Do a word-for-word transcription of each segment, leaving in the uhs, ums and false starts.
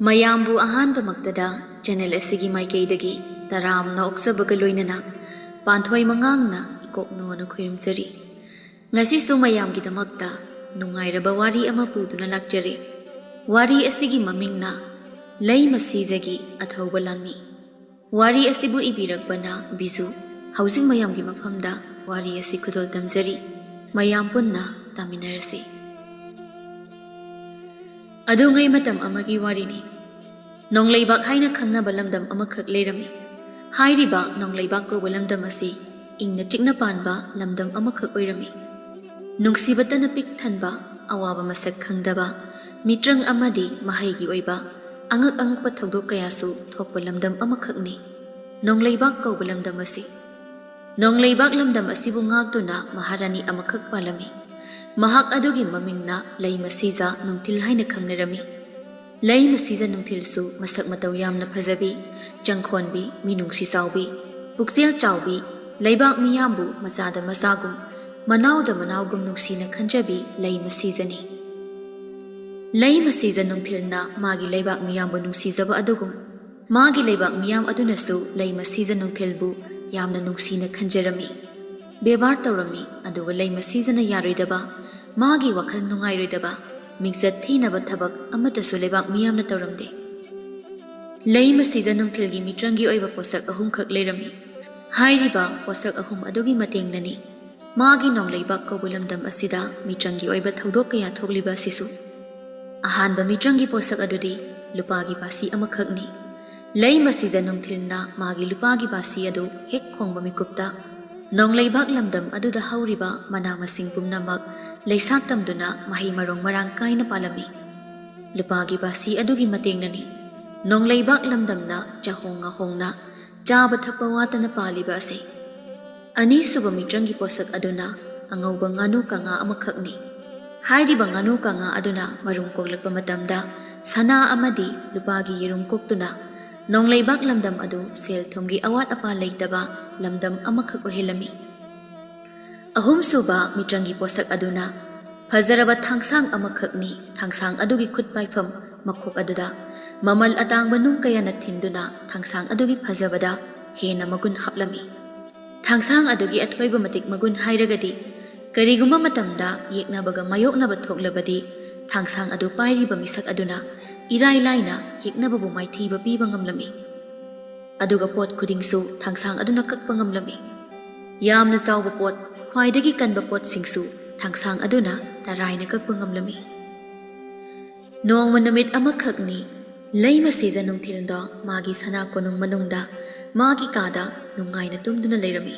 ꯃꯌꯥꯝꯕꯨ ꯑꯍꯥꯟꯕꯃꯛꯇꯗ ꯆꯦꯅꯦꯜ ꯑꯁꯤꯒꯤ ꯃꯥꯏꯀꯩꯗꯒꯤ ꯇꯔꯥꯝꯅ ꯑꯣꯛꯆꯕꯒ ꯂꯣꯏꯅꯅ ꯄꯥꯟꯊꯣꯏ ꯃꯉꯥꯡꯅ ꯏꯀꯣꯛꯅꯣꯅ ꯈꯨꯔꯨꯝꯖꯔꯤ꯫ ꯉꯁꯤꯁꯨ ꯃꯌꯥꯝꯒꯤꯗꯃꯛꯇ ꯅꯨꯡꯉꯥꯏꯔꯕ ꯋꯥꯔꯤ ꯑꯃ ꯄꯨꯗꯨꯅ ꯂꯥꯛꯆꯔꯤ꯫ ꯋꯥꯔꯤ ꯑꯁꯤꯒꯤ ꯃꯃꯤꯡꯅ ꯂꯩꯃꯁꯤꯖꯒꯤ ꯑꯊꯧꯕ ꯂꯥꯟꯃꯤ꯫ ꯋꯥꯔꯤ ꯑꯁꯤꯕꯨ ꯏꯕꯤꯔꯛꯄꯅ ꯕꯤꯖꯨ꯫ ꯍꯧꯖꯤꯛ ꯃꯌꯥꯝꯒꯤ ꯃꯐꯝꯗ ꯋꯥꯔꯤ ꯑꯁꯤ ꯈꯨꯗꯣꯜ ꯇꯝꯖꯔꯤ꯫ ꯃꯌꯥꯝ ꯄꯨꯟꯅ ꯇꯥꯃꯤꯟꯅꯔꯁꯤ꯫ ꯑꯗꯨꯉꯩ ꯃꯇꯝ ꯑꯃꯒꯤ ꯋꯥꯔꯤꯅꯤ꯫ ꯅꯣꯡꯂꯩꯕꯥꯛ ꯍꯥꯏꯅ ꯈꯪꯅꯕ ꯂꯝꯗꯝ ꯑꯃꯈꯛ ꯂꯩꯔꯝꯃꯤ꯫ ꯍꯥꯏꯔꯤꯕ ꯅꯣꯡꯂꯩꯕꯥꯛ ꯀꯧꯕ ꯂꯝꯗꯝ ꯑꯁꯤ ꯏꯪꯅ ꯆꯤꯛꯅ ꯄꯥꯟꯕ ꯂꯝꯗꯝ ꯑꯃꯈꯛ ꯑꯣꯏꯔꯝꯃꯤ꯫ ꯅꯨꯡꯁꯤꯕꯇꯅ ꯄꯤꯛ ꯊꯟꯕ, ꯑꯋꯥꯕ ꯃꯁꯛ ꯈꯪꯗꯕ, ꯃꯤꯇ꯭ꯔꯪ ꯑꯃꯗꯤ ꯃꯍꯩꯒꯤ ꯑꯣꯏꯕ ꯑꯉꯛ ꯑꯉꯛꯄ ꯊꯧꯗꯣꯛ ꯀꯌꯥꯁꯨ ꯊꯣꯛꯄ ꯂꯝꯗꯝ ꯑꯃꯈꯛꯅꯤ ꯅꯣꯡꯂꯩꯕꯥꯛ ꯀꯧꯕ ꯂꯝꯗꯝ ꯑꯁꯤ꯫ ꯅꯣꯡꯂꯩꯕꯥꯛ ꯂꯝꯗꯝ ꯑꯁꯤꯕꯨ ꯉꯥꯛꯇꯨꯅ ꯃꯍꯥꯔꯥꯅꯤ ꯑꯃꯈꯛ ꯄꯥꯜꯂꯝꯃꯤ꯫ ꯃꯍꯥꯛ ꯑꯗꯨꯒꯤ ꯃꯃꯤꯡꯅ ꯂꯩꯃꯁꯤꯖ ꯅꯨꯡꯊꯤꯜ ꯍꯥꯏꯅ ꯈꯪꯅꯔꯝꯃꯤ꯫ ꯂꯩꯃꯁꯤꯖ ꯅꯨꯡꯊꯤꯜꯁꯨ ꯃꯁꯛ ꯃꯇꯧ ꯌꯥꯝꯅ ꯐꯖꯕꯤ, ꯆꯪꯈꯣꯟꯕꯤ, ꯃꯤꯅꯨꯡꯁꯤ ꯆꯥꯎꯕꯤ, ꯄꯨꯛꯆꯦꯜ ꯆꯥꯎꯕꯤ, ꯂꯩꯕꯥꯛ ꯃꯤꯌꯥꯝꯕꯨ ꯃꯆꯥꯗ ꯃꯆꯥꯒꯨꯝ, ꯃꯅꯥꯎꯗ ꯃꯅꯥꯎꯒꯨꯝ ꯅꯨꯡꯁꯤꯅ ꯈꯟꯖꯕꯤ ꯂꯩꯃꯁꯤꯖꯅꯤ꯫ ꯂꯩꯃꯁꯤꯖ ꯅꯨꯡꯊꯤꯜꯅ ꯃꯥꯒꯤ ꯂꯩꯕꯥꯛ ꯃꯤꯌꯥꯝꯕꯨ ꯅꯨꯡꯁꯤꯖꯕ ꯑꯗꯨꯒꯨꯝ, ꯃꯥꯒꯤ ꯂꯩꯕꯥꯛ ꯃꯤꯌꯥꯝ ꯑꯗꯨꯅꯁꯨ ꯂꯩꯃꯁꯤꯖ ꯅꯨꯡꯊꯤꯜꯕꯨ ꯌꯥꯝꯅ ꯅꯨꯡꯁꯤꯅ ꯈꯟꯖꯔꯝꯃꯤ, ꯕꯦꯕꯥꯔ ꯇꯧꯔꯝꯃꯤ꯫ ꯑꯗꯨꯒ ꯂꯩꯃꯁꯤꯖꯅ ꯌꯥꯔꯣꯏꯗꯕ, ꯃꯥꯒꯤ ꯋꯥꯈꯜ ꯅꯨꯡꯉꯥꯏꯔꯣꯏꯗꯕ, ꯃꯤꯡꯆꯠ ꯊꯤꯅꯕ ꯊꯕꯛ ꯑꯃꯠꯇꯁꯨ ꯂꯩꯕꯥꯛ ꯃꯤꯌꯥꯝꯅ ꯇꯧꯔꯝꯗꯦ꯫ ꯂꯩꯃꯁꯤꯖ ꯅꯨꯡꯊꯤꯜꯒꯤ ꯃꯤꯇ꯭ꯔꯪꯒꯤ ꯑꯣꯏꯕ ꯄꯣꯠꯁꯛ ꯑꯍꯨꯝꯈꯛ ꯂꯩꯔꯝꯃꯤ꯫ ꯍꯥꯏꯔꯤꯕ ꯄꯣꯠꯁꯛ ꯑꯍꯨꯝ ꯑꯗꯨꯒꯤ ꯃꯇꯦꯡꯅꯅꯤ ꯃꯥꯒꯤ ꯅꯣꯡꯂꯩꯕꯥꯛ ꯀꯧꯕ ꯂꯝꯗꯝ ꯑꯁꯤꯗ ꯃꯤꯇ꯭ꯔꯪꯒꯤ ꯑꯣꯏꯕ ꯊꯧꯗꯣꯛ ꯀꯌꯥ ꯊꯣꯛꯂꯤꯕ ꯑꯁꯤꯁꯨ꯫ ꯑꯍꯥꯟꯕ ꯃꯤꯇ꯭ꯔꯪꯒꯤ ꯄꯣꯠꯁꯛ ꯑꯗꯨꯗꯤ ꯂꯨꯄꯥꯒꯤ ꯕꯥꯁꯤ ꯑꯃꯈꯛꯅꯤ꯫ ꯂꯩꯃꯁꯤꯖ ꯅꯨꯡꯊꯤꯜꯅ ꯃꯥꯒꯤ ꯂꯨꯄꯥꯒꯤ ꯕꯥꯁꯤ ꯑꯗꯨ ꯍꯦꯛ ꯈꯣꯡꯕ ꯃꯤꯀꯨꯞꯇ ꯅꯣꯡꯂꯩꯕꯥꯛ ꯂꯝꯗꯝ ꯑꯗꯨꯗ ꯍꯧꯔꯤꯕ ꯃꯅꯥ ꯃꯁꯤꯡ ꯄꯨꯝꯅꯃꯛ ꯂꯩꯁꯥꯠ ꯇꯝꯗꯨꯅ ꯃꯍꯩ ꯃꯔꯣꯡ ꯃꯔꯥꯡ ꯀꯥꯏꯅ ꯄꯥꯜꯂꯝꯃꯤ꯫ ꯂꯨꯄꯥꯒꯤ ꯕꯥꯁꯤ ꯑꯗꯨꯒꯤ ꯃꯇꯦꯡꯅꯅꯤ ꯅꯣꯡꯂꯩꯕꯥꯛ ꯂꯝꯗꯝꯅ ꯆꯥꯍꯣꯡ ꯉꯥꯍꯣꯡꯅ ꯆꯥꯕ ꯊꯛꯄ ꯋꯥꯠꯇꯅ ꯄꯥꯜꯂꯤꯕ ꯑꯁꯤ꯫ ꯑꯅꯤꯁꯨꯕ ꯃꯤꯇ꯭ꯔꯪꯒꯤ ꯄꯣꯠꯁꯛ ꯑꯗꯨꯅ ꯑꯉꯧꯕ ꯉꯥꯅꯨ ꯀꯥꯉꯥ ꯑꯃꯈꯛꯅꯤ꯫ ꯍꯥꯏꯔꯤꯕ ꯉꯥꯅꯨ ꯀꯥꯉꯥ ꯑꯗꯨꯅ ꯃꯔꯨꯝ ꯀꯣꯛꯂꯛꯄ ꯃꯇꯝꯗ ꯁꯅꯥ ꯑꯃꯗꯤ ꯂꯨꯄꯥꯒꯤ ꯌꯦꯔꯨꯝ ꯀꯣꯛꯇꯨꯅ ꯅꯣꯡꯂꯩꯕꯥꯛ ꯂꯝꯗꯝ ꯑꯗꯨ ꯁꯦꯜ ꯊꯨꯝꯒꯤ ꯑꯋꯥꯠ ꯑꯄꯥ ꯂꯩꯇꯕ ꯂꯝꯗꯝ ꯑꯃꯈꯛ ꯑꯣꯏꯍꯜꯂꯝꯃꯤ꯫ ꯑꯍꯨꯝꯁꯨꯕ ꯃꯤꯇ꯭ꯔꯪꯒꯤ ꯄꯣꯠꯁꯛ ꯑꯗꯨꯅ ꯐꯖꯔꯕ ꯊꯥꯡꯁꯥꯡ ꯑꯃꯈꯛꯅꯤ꯫ ꯊꯥꯡꯁꯥꯡ ꯑꯗꯨꯒꯤ ꯈꯨꯠ ꯄꯥꯏꯐꯝ ꯃꯈꯣꯛ ꯑꯗꯨꯗ ꯃꯃꯜ ꯑꯇꯥꯡꯕ ꯅꯨꯡ ꯀꯌꯥꯅ ꯊꯤꯟꯗꯨꯅ ꯊꯥꯡꯁꯥꯡ ꯑꯗꯨꯒꯤ ꯐꯖꯕꯗ ꯍꯦꯟꯅ ꯃꯒꯨꯟ ꯍꯥꯞꯂꯝꯃꯤ꯫ ꯊꯥꯡꯁꯥꯡ ꯑꯗꯨꯒꯤ ꯑꯊꯣꯏꯕ ꯃꯇꯤꯛ ꯃꯒꯨꯟ ꯍꯥꯏꯔꯒꯗꯤ, ꯀꯔꯤꯒꯨꯝꯕ ꯃꯇꯝꯗ ꯌꯦꯛꯅꯕꯒ ꯃꯥꯌꯣꯛꯅꯕ ꯊꯣꯛꯂꯕꯗꯤ, ꯊꯥꯡꯁꯥꯡ ꯑꯗꯨ ꯄꯥꯏꯔꯤꯕ ꯃꯤꯁꯛ ꯑꯗꯨꯅ ꯏꯔꯥꯏ ꯂꯥꯏꯅ ꯌꯦꯛꯅꯕꯕꯨ ꯃꯥꯏꯊꯤꯕ ꯄꯤꯕ ꯉꯝꯂꯝꯃꯤ꯫ ꯑꯗꯨꯒ ꯄꯣꯠ ꯈꯨꯗꯤꯡꯁꯨ ꯊꯥꯡꯁꯥꯡ ꯑꯗꯨꯅ ꯀꯛꯄ ꯉꯝꯂꯝꯃꯤ꯫ ꯌꯥꯝꯅ ꯆꯥꯎꯕ ꯄꯣꯠ, ꯈ꯭ꯋꯥꯏꯗꯒꯤ ꯀꯟꯕ ꯄꯣꯠꯁꯤꯡꯁꯨ ꯊꯥꯡꯁꯥꯡ ꯑꯗꯨꯅ ꯇꯔꯥꯏꯅ ꯀꯛꯄ ꯉꯝꯂꯝꯃꯤ꯫ ꯅꯣꯡꯃ ꯅꯨꯃꯤꯠ ꯑꯃꯈꯛꯅꯤ, ꯂꯩꯃ ꯁꯤꯖ ꯅꯨꯡꯊꯤꯜꯗꯣ ꯃꯥꯒꯤ ꯁꯅꯥ ꯀꯣꯅꯨꯡ ꯃꯅꯨꯡꯗ ꯃꯥꯒꯤ ꯀꯥꯗ ꯅꯨꯡꯉꯥꯏꯅ ꯇꯨꯝꯗꯨꯅ ꯂꯩꯔꯝꯃꯤ꯫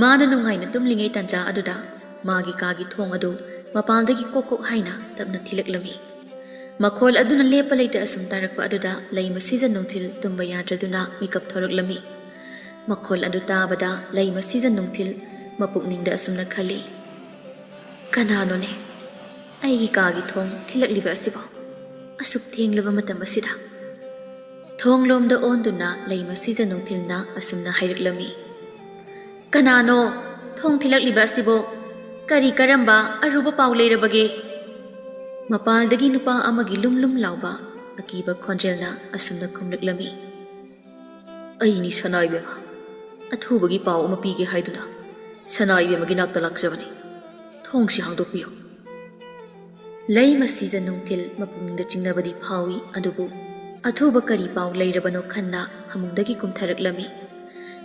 ꯃꯥꯅ ꯅꯨꯡꯉꯥꯏꯅ ꯇꯨꯝꯂꯤꯉꯩ ꯇꯥꯟꯖꯥ ꯑꯗꯨꯗ ꯃꯥꯒꯤ ꯀꯥꯒꯤ ꯊꯣꯡ ꯑꯗꯨ ꯃꯄꯥꯜꯗꯒꯤ ꯀꯣꯛ ꯀꯣꯛ ꯍꯥꯏꯅ ꯇꯞꯅ ꯊꯤꯜꯂꯛꯂꯝꯃꯤ꯫ ꯃꯈꯣꯜ ꯑꯗꯨꯅ ꯂꯦꯞꯄ ꯂꯩꯇ ꯑꯁꯨꯝ ꯇꯥꯔꯛꯄ ꯑꯗꯨꯗ ꯂꯩꯃ ꯁꯤꯖ ꯅꯨꯡꯊꯤꯜ ꯇꯨꯝꯕ ꯌꯥꯗ꯭ꯔꯗꯨꯅ ꯃꯤꯀꯞ ꯊꯣꯔꯛꯂꯝꯃꯤ꯫ ꯃꯈꯣꯜ ꯑꯗꯨ ꯇꯥꯕꯗ ꯂꯩꯃ ꯁꯤꯖ ꯅꯨꯡꯊꯤꯜ ꯃꯄꯨꯛꯅꯤꯡꯗ ꯑꯁꯨꯝꯅ ꯈꯜꯂꯤ, "ꯀꯅꯥꯅꯣꯅꯦ ꯑꯩꯒꯤ ꯀꯥꯒꯤ ꯊꯣꯡ ꯊꯤꯜꯂꯛꯂꯤꯕ ꯑꯁꯤꯕꯣ? ꯑꯁꯨꯛ ꯊꯦꯡꯂꯕ ꯃꯇꯝ ꯑꯁꯤꯗ?" ꯊꯣꯡꯂꯣꯝꯗ ꯑꯣꯟꯗꯨꯅ ꯂꯩꯃ ꯁꯤꯖ ꯅꯨꯡꯊꯤꯜꯅ ꯑꯁꯨꯝꯅ ꯍꯥꯏꯔꯛꯂꯝꯃꯤ, "ꯀꯅꯥꯅꯣ ꯊꯣꯡ ꯊꯤꯜꯂꯛꯂꯤꯕ ꯑꯁꯤꯕꯣ? ꯀꯔꯤ ꯀꯔꯝꯕ ꯑꯔꯨꯕ ꯄꯥꯎ ꯂꯩꯔꯕꯒꯦ?" ꯃꯄꯥꯜꯗꯒꯤ ꯅꯨꯄꯥ ꯑꯃꯒꯤ ꯂꯨꯝ ꯂꯨꯝ ꯂꯥꯎꯕ ꯑꯀꯤꯕ ꯈꯣꯟꯖꯦꯜꯅ ꯑꯁꯨꯝꯅ ꯈꯨꯝꯂꯛꯂꯝꯃꯤ, "ꯑꯩꯅꯤ ꯁꯅꯥ ꯏꯕꯦꯝꯃ, ꯑꯊꯨꯕꯒꯤ ꯄꯥꯎ ꯑꯃ ꯄꯤꯒꯦ ꯍꯥꯏꯗꯨꯅ ꯁꯅꯥ ꯏꯕꯦꯝꯃꯒꯤ ꯅꯥꯛꯇ ꯂꯥꯛꯆꯕꯅꯤ꯫ ꯊꯣꯡꯁꯤ ꯍꯥꯡꯗꯣꯛꯄꯤꯌꯨ꯫" ꯂꯩꯃ ꯁꯤꯖ ꯅꯨꯡꯊꯤꯜ ꯃꯄꯨꯛꯅꯤꯡꯗ ꯆꯤꯡꯅꯕꯗꯤ ꯐꯥꯎꯏ, ꯑꯗꯨꯕꯨ ꯑꯊꯨꯕ ꯀꯔꯤ ꯄꯥꯎ ꯂꯩꯔꯕꯅꯣ ꯈꯟꯅ ꯐꯃꯨꯡꯗꯒꯤ ꯀꯨꯝꯊꯔꯛꯂꯝꯃꯤ꯫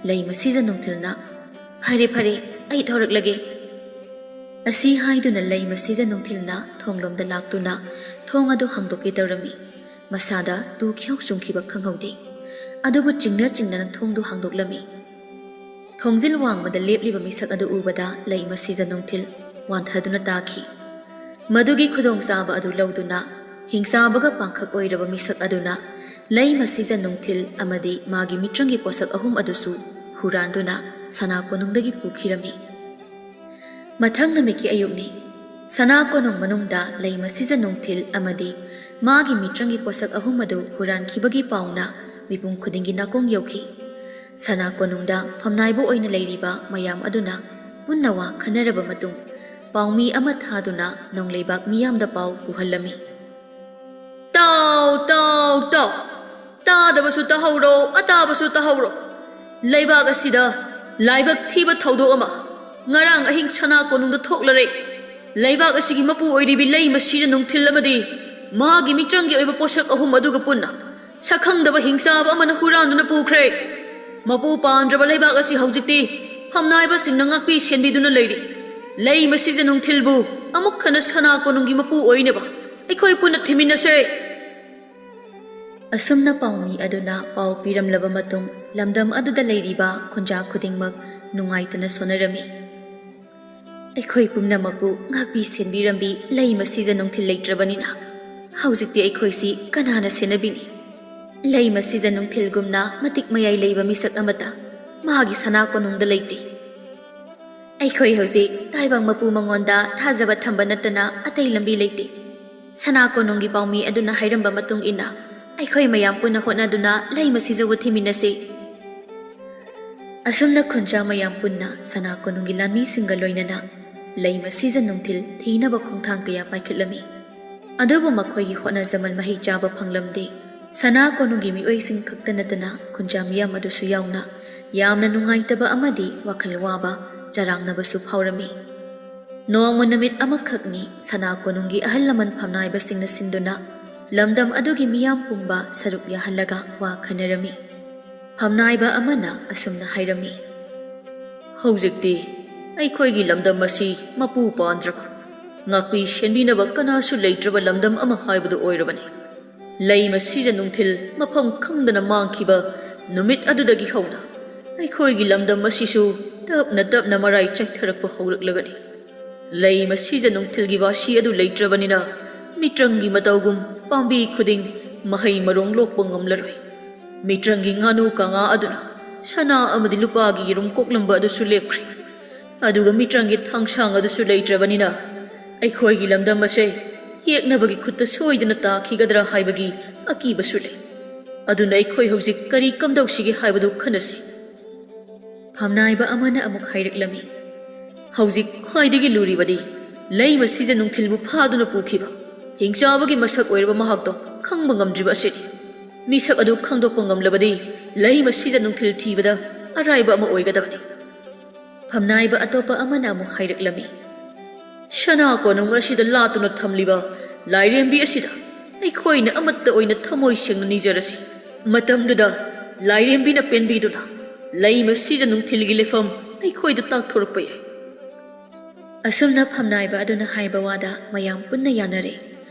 ꯂꯩꯃ ꯁꯤꯖ ꯅꯨꯡꯊꯤꯜꯅ, "ꯐꯔꯦ, ꯐꯔꯦ, ꯑꯩ ꯊꯣꯔꯛꯂꯒꯦ꯫" ꯑꯁꯤ ꯍꯥꯏꯗꯨꯅ ꯂꯩꯃ ꯁꯤꯖ ꯅꯨꯡꯊꯤꯜꯅ ꯊꯣꯡꯂꯣꯝꯗ ꯂꯥꯛꯇꯨꯅ ꯊꯣꯡ ꯑꯗꯨ ꯍꯥꯡꯗꯣꯛꯀꯦ ꯇꯧꯔꯝꯃꯤ꯫ ꯃꯁꯥꯗ ꯇꯨ ꯈ꯭ꯌꯧ ꯆꯨꯡꯈꯤꯕ ꯈꯪꯍꯧꯗꯦ꯫ ꯑꯗꯨꯕꯨ ꯆꯤꯡꯅ ꯆꯤꯡꯅꯅ ꯊꯣꯡꯗꯨ ꯍꯥꯡꯗꯣꯛꯂꯝꯃꯤ꯫ ꯊꯣꯡꯖꯤꯜ ꯋꯥꯡꯃꯗ ꯂꯦꯞꯂꯤꯕ ꯃꯤꯁꯛ ꯑꯗꯨ ꯎꯕꯗ ꯂꯩꯃ ꯁꯤꯖ ꯅꯨꯡꯊꯤꯜ ꯋꯥꯟꯊꯗꯨꯅ ꯇꯥꯈꯤ꯫ ꯃꯗꯨꯒꯤ ꯈꯨꯗꯣꯡꯆꯥꯕ ꯑꯗꯨ ꯂꯧꯗꯨꯅ ꯍꯤꯡꯆꯥꯕꯒ ꯄꯥꯡꯈꯛ ꯑꯣꯏꯔꯕ ꯃꯤꯁꯛ ꯑꯗꯨꯅ ꯂꯩꯃ ꯁꯤꯖ ꯅꯨꯡꯊꯤꯜ ꯑꯃꯗꯤ ꯃꯥꯒꯤ ꯃꯤꯇ꯭ꯔꯪꯒꯤ ꯄꯣꯠꯁꯛ ꯑꯍꯨꯝ ꯑꯗꯨꯁꯨ ꯍꯨꯔꯥꯟꯗꯨꯅ ꯁꯅꯥ ꯀꯣꯅꯨꯡꯗꯒꯤ ꯄꯨꯈꯤꯔꯝꯃꯤ꯫ ꯃꯊꯪ ꯅꯨꯃꯤꯠꯀꯤ ꯑꯌꯨꯛꯅꯤ꯫ ꯁꯅꯥ ꯀꯣꯅꯨꯡ ꯃꯅꯨꯡꯗ ꯂꯩꯃ ꯁꯤꯖ ꯅꯨꯡꯊꯤꯜ ꯑꯃꯗꯤ ꯃꯥꯒꯤ ꯃꯤꯇ꯭ꯔꯪꯒꯤ ꯄꯣꯠꯁꯛ ꯑꯍꯨꯝ ꯑꯗꯨ ꯍꯨꯔꯥꯟꯈꯤꯕꯒꯤ ꯄꯥꯎꯅ ꯃꯤꯄꯨꯝ ꯈꯨꯗꯤꯡꯒꯤ ꯅꯥꯀꯣꯡ ꯌꯧꯈꯤ꯫ ꯁꯅꯥ ꯀꯣꯅꯨꯡꯗ ꯐꯝꯅꯥꯏꯕ ꯑꯣꯏꯅ ꯂꯩꯔꯤꯕ ꯃꯌꯥꯝ ꯑꯗꯨꯅ ꯄꯨꯟꯅ ꯋꯥ ꯈꯟꯅꯔꯕ ꯃꯇꯨꯡ, ꯄꯥꯎꯃꯤ ꯑꯃ ꯊꯥꯗꯨꯅ ꯅꯣꯡꯂꯩꯕꯥꯛ ꯃꯤꯌꯥꯝꯗ ꯄꯥꯎ ꯄꯨꯍꯜꯂꯝꯃꯤ꯫ "ꯇꯥꯎ, ꯇꯥꯕꯁꯨ ꯇꯥꯍꯧꯔꯣ, ꯑꯇꯥꯕꯁꯨ ꯇꯥꯍꯧꯔꯣ꯫ ꯂꯩꯕꯥꯛ ꯑꯁꯤꯗ ꯂꯥꯏꯕꯛ ꯊꯤꯕ ꯊꯧꯗꯣꯛ ꯑꯃ ꯉꯔꯥꯡ ꯑꯍꯤꯡ ꯁꯅꯥ ꯀꯣꯅꯨꯡꯗ ꯊꯣꯛꯂꯔꯦ꯫ ꯂꯩꯕꯥꯛ ꯑꯁꯤꯒꯤ ꯃꯄꯨ ꯑꯣꯏꯔꯤꯕꯤ ꯂꯩꯃ ꯁꯤꯖ ꯅꯨꯡꯊꯤꯜ ꯑꯃꯗꯤ ꯃꯍꯥꯛꯀꯤ ꯃꯤꯇ꯭ꯔꯪꯒꯤ ꯑꯣꯏꯕ ꯄꯣꯠꯁꯛ ꯑꯍꯨꯝ ꯑꯗꯨꯒ ꯄꯨꯟꯅ ꯁꯛꯈꯪꯗꯕ ꯍꯤꯡꯆꯥꯕ ꯑꯃꯅ ꯍꯨꯔꯥꯟꯗꯨꯅ ꯄꯨꯈ꯭ꯔꯦ꯫ ꯃꯄꯨ ꯄꯥꯟꯗ꯭ꯔꯕ ꯂꯩꯕꯥꯛ ꯑꯁꯤ ꯍꯧꯖꯤꯛꯇꯤ ꯐꯝꯅꯥꯏꯕꯁꯤꯡꯅ ꯉꯥꯛꯄꯤ ꯁꯦꯟꯕꯤꯗꯨꯅ ꯂꯩꯔꯤ꯫ ꯂꯩꯃ ꯁꯤꯖ ꯅꯨꯡꯊꯤꯜꯕꯨ ꯑꯃꯨꯛ ꯍꯟꯅ ꯁꯅꯥ ꯀꯣꯅꯨꯡꯒꯤ ꯃꯄꯨ ꯑꯣꯏꯅꯕ ꯑꯩꯈꯣꯏ ꯄꯨꯟꯅ ꯊꯤꯃꯤꯟꯅꯁꯦ꯫ ꯑꯁꯨꯝꯅ ꯄꯥꯎꯃꯤ ꯑꯗꯨꯅ ꯄꯥꯎ ꯄꯤꯔꯝꯂꯕ ꯃꯇꯨꯡ, ꯂꯝꯗꯝ ꯑꯗꯨꯗ ꯂꯩꯔꯤꯕ ꯈꯨꯟꯖꯥ ꯈꯨꯗꯤꯡꯃꯛ ꯅꯨꯡꯉꯥꯏꯇꯅ ꯁꯣꯟꯅꯔꯝꯃꯤ꯫ ꯑꯩꯈꯣꯏ ꯄꯨꯝꯅꯃꯛꯄꯨ ꯉꯥꯛꯄꯤ ꯁꯦꯟꯕꯤꯔꯝꯕꯤ ꯂꯩꯃ ꯁꯤꯖ ꯅꯨꯡꯊꯤꯜ ꯂꯩꯇ꯭ꯔꯕꯅꯤꯅ ꯍꯧꯖꯤꯛꯇꯤ ꯑꯩꯈꯣꯏꯁꯤ ꯀꯅꯥꯅ ꯁꯦꯟꯅꯕꯤꯅꯤ? ꯂꯩꯃ ꯁꯤꯖ ꯅꯨꯡꯊꯤꯜꯒꯨꯝꯅ ꯃꯇꯤꯛ ꯃꯌꯥꯏ ꯂꯩꯕ ꯃꯤꯁꯛ ꯑꯃꯠꯇ ꯃꯥꯒꯤ ꯁꯅꯥ ꯀꯣꯅꯨꯡꯗ ꯂꯩꯇꯦ꯫ ꯑꯩꯈꯣꯏ ꯍꯧꯖꯤꯛ ꯇꯥꯏꯕꯪ ꯃꯄꯨ ꯃꯉꯣꯟꯗ ꯊꯥꯖꯕ ꯊꯝꯕ ꯅꯠꯇꯅ ꯑꯇꯩ ꯂꯝꯕꯤ ꯂꯩꯇꯦ꯫ ꯁꯅꯥ ꯀꯣꯅꯨꯡꯒꯤ ꯄꯥꯎꯃꯤ ꯑꯗꯨꯅ ꯍꯥꯏꯔꯝꯕ ꯃꯇꯨꯡ ꯏꯟꯅ ꯑꯩꯈꯣꯏ ꯃꯌꯥꯝ ꯄꯨꯟꯅ ꯍꯣꯠꯅꯗꯨꯅ ꯂꯩꯃ ꯁꯤꯖꯕꯨ ꯊꯤꯃꯤꯟꯅꯁꯤ꯫ ꯑꯁꯨꯝꯅ ꯈꯨꯟꯖꯥ ꯃꯌꯥꯝ ꯄꯨꯟꯅ ꯁꯅꯥ ꯀꯣꯅꯨꯡꯒꯤ ꯂꯥꯟꯃꯤꯁꯤꯡꯒ ꯂꯣꯏꯅꯅ ꯂꯩꯃ ꯁꯤꯖ ꯅꯨꯡꯊꯤꯜ ꯊꯤꯅꯕ ꯈꯣꯡꯊꯥꯡ ꯀꯌꯥ ꯄꯥꯏꯈꯠꯂꯝꯃꯤ꯫ ꯑꯗꯨꯕꯨ ꯃꯈꯣꯏꯒꯤ ꯍꯣꯠꯅꯖꯃꯜ ꯃꯍꯩ ꯆꯥꯕ ꯐꯪꯂꯝꯗꯦ꯫ ꯁꯅꯥ ꯀꯣꯅꯨꯡꯒꯤ ꯃꯤꯑꯣꯏꯁꯤꯡ ꯈꯛꯇ ꯅꯠꯇꯅ ꯈꯨꯟꯖꯥ ꯃꯤꯌꯥꯝ ꯑꯗꯨꯁꯨ ꯌꯥꯎꯅ ꯌꯥꯝꯅ ꯅꯨꯡꯉꯥꯏꯇꯕ ꯑꯃꯗꯤ ꯋꯥꯈꯜ ꯋꯥꯕ, ꯆꯔꯥꯡꯅꯕꯁꯨ ꯐꯥꯎꯔꯝꯃꯤ꯫ ꯅꯣꯡꯃ ꯅꯨꯃꯤꯠ ꯑꯃꯈꯛꯅꯤ ꯁꯅꯥ ꯀꯣꯅꯨꯡꯒꯤ ꯑꯍꯜ ꯂꯃꯟ ꯐꯝꯅꯥꯏꯕꯁꯤꯡꯅ ꯁꯤꯟꯗꯨꯅ ꯂꯝꯗꯝ ꯑꯗꯨꯒꯤ ꯃꯤꯌꯥꯝ ꯄꯨꯝꯕ ꯁꯔꯨꯛ ꯌꯥꯍꯜꯂꯒ ꯋꯥ ꯈꯟꯅꯔꯝꯃꯤ꯫ ꯐꯝꯅꯥꯏꯕ ꯑꯃꯅ ꯑꯁꯨꯝꯅ ꯍꯥꯏꯔꯝꯃꯤ, "ꯍꯧꯖꯤꯛꯇꯤ ꯑꯩꯈꯣꯏꯒꯤ ꯂꯝꯗꯝ ꯑꯁꯤ ꯃꯄꯨ ꯄꯥꯟꯗ꯭ꯔꯕ, ꯉꯥꯛꯄꯤ ꯁꯦꯟꯕꯤꯅꯕ ꯀꯅꯥꯁꯨ ꯂꯩꯇ꯭ꯔꯕ ꯂꯝꯗꯝ ꯑꯃ ꯍꯥꯏꯕꯗꯨ ꯑꯣꯏꯔꯕꯅꯤ꯫ ꯂꯩꯃ ꯁꯤꯖ ꯅꯨꯡꯊꯤꯜ ꯃꯐꯝ ꯈꯪꯗꯅ ꯃꯥꯡꯈꯤꯕ ꯅꯨꯃꯤꯠ ꯑꯗꯨꯗꯒꯤ ꯍꯧꯅ ꯑꯩꯈꯣꯏꯒꯤ ꯂꯝꯗꯝ ꯑꯁꯤꯁꯨ ꯇꯞꯅ ꯇꯞꯅ ꯃꯔꯥꯏ ꯆꯥꯏꯊꯔꯛꯄ ꯍꯧꯔꯛꯂꯒꯅꯤ꯫ ꯂꯩꯃ ꯁꯤꯖ ꯅꯨꯡꯊꯤꯜꯒꯤ ꯋꯥꯁꯤ ꯑꯗꯨ ꯂꯩꯇ꯭ꯔꯕꯅꯤꯅ ꯃꯤꯇ꯭ꯔꯪꯒꯤ ꯃꯇꯧꯒꯨꯝ ꯄꯥꯝꯕꯤ ꯈꯨꯗꯤꯡ ꯃꯍꯩ ꯃꯔꯣꯡ ꯂꯣꯛꯄ ꯉꯝꯂꯔꯣꯏ꯫ ꯃꯤꯇ꯭ꯔꯪꯒꯤ ꯉꯥꯅꯨ ꯀꯥꯉꯥ ꯑꯗꯨꯅ ꯁꯅꯥ ꯑꯃꯗꯤ ꯂꯨꯄꯥꯒꯤ ꯌꯦꯔꯨꯝ ꯀꯣꯛꯂꯝꯕ ꯑꯗꯨꯁꯨ ꯂꯦꯞꯈ꯭ꯔꯦ꯫ ꯑꯗꯨꯒ ꯃꯤꯇ꯭ꯔꯪꯒꯤ ꯊꯥꯡꯁꯥꯡ ꯑꯗꯨꯁꯨ ꯂꯩꯇ꯭ꯔꯕꯅꯤꯅ ꯑꯩꯈꯣꯏꯒꯤ ꯂꯝꯗꯝ ꯑꯁꯦ ꯌꯦꯛꯅꯕꯒꯤ ꯈꯨꯠꯇ ꯁꯣꯏꯗꯅ ꯇꯥꯈꯤꯒꯗ꯭ꯔꯥ ꯍꯥꯏꯕꯒꯤ ꯑꯀꯤꯕꯁꯨ ꯂꯩ꯫ ꯑꯗꯨꯅ ꯑꯩꯈꯣꯏ ꯍꯧꯖꯤꯛ ꯀꯔꯤ ꯀꯝꯗꯧꯁꯤꯒꯦ ꯍꯥꯏꯕꯗꯨ ꯈꯟꯅꯁꯤ꯫" ꯐꯝꯅꯥꯏꯕ ꯑꯃꯅ ꯑꯃꯨꯛ ꯍꯥꯏꯔꯛꯂꯝꯃꯤ, "ꯍꯧꯖꯤꯛ ꯈ꯭ꯋꯥꯏꯗꯒꯤ ꯂꯨꯔꯤꯕꯗꯤ ꯂꯩꯃ ꯁꯤꯖ ꯅꯨꯡꯊꯤꯜꯕꯨ ꯐꯥꯗꯨꯅ ꯄꯨꯈꯤꯕ ꯍꯤꯡꯆꯥꯕꯒꯤ ꯃꯁꯛ ꯑꯣꯏꯔꯕ ꯃꯍꯥꯛꯇꯣ ꯈꯪꯕ ꯉꯝꯗ꯭ꯔꯤꯕ ꯑꯁꯤꯅꯤ꯫ ꯃꯤꯁꯛ ꯑꯗꯨ ꯈꯪꯗꯣꯛꯄ ꯉꯝꯂꯕꯗꯤ ꯂꯩꯃ ꯁꯤꯖ ꯅꯨꯡꯊꯤꯜ ꯊꯤꯕꯗ ꯑꯔꯥꯏꯕ ꯑꯃ ꯑꯣꯏꯒꯗꯕꯅꯤ꯫ ꯐꯝꯅꯥꯏꯕ ꯑꯇꯣꯞꯄ ꯑꯃꯅ ꯑꯃꯨꯛ ꯍꯥꯏꯔꯛꯂꯝꯃꯤ, "ꯁꯅꯥ ꯀꯣꯅꯨꯡ ꯑꯁꯤꯗ ꯂꯥꯠꯇꯨꯅ ꯊꯝꯂꯤꯕ ꯂꯥꯏꯔꯦꯝꯕꯤ ꯑꯁꯤꯗ ꯑꯩꯈꯣꯏꯅ ꯑꯃꯠꯇ ꯑꯣꯏꯅ ꯊꯃꯣꯏ ꯁꯦꯡꯅ ꯅꯤꯖꯔꯁꯤ꯫ ꯃꯇꯝꯗꯨꯗ ꯂꯥꯏꯔꯦꯝꯕꯤꯅ ꯄꯦꯟꯕꯤꯗꯨꯅ ꯂꯩꯃ ꯁꯤꯖ ꯅꯨꯡꯊꯤꯜꯒꯤ ꯂꯩꯐꯝ ꯑꯩꯈꯣꯏꯗ ꯇꯥꯛꯊꯣꯔꯛꯄ ꯌꯥꯏ"꯫ ꯑꯁꯨꯝꯅ ꯐꯝꯅꯥꯏꯕ ꯑꯗꯨꯅ ꯍꯥꯏꯕ ꯋꯥꯗ ꯃꯌꯥꯝ ꯄꯨꯟꯅ ꯌꯥꯅꯔꯦ꯫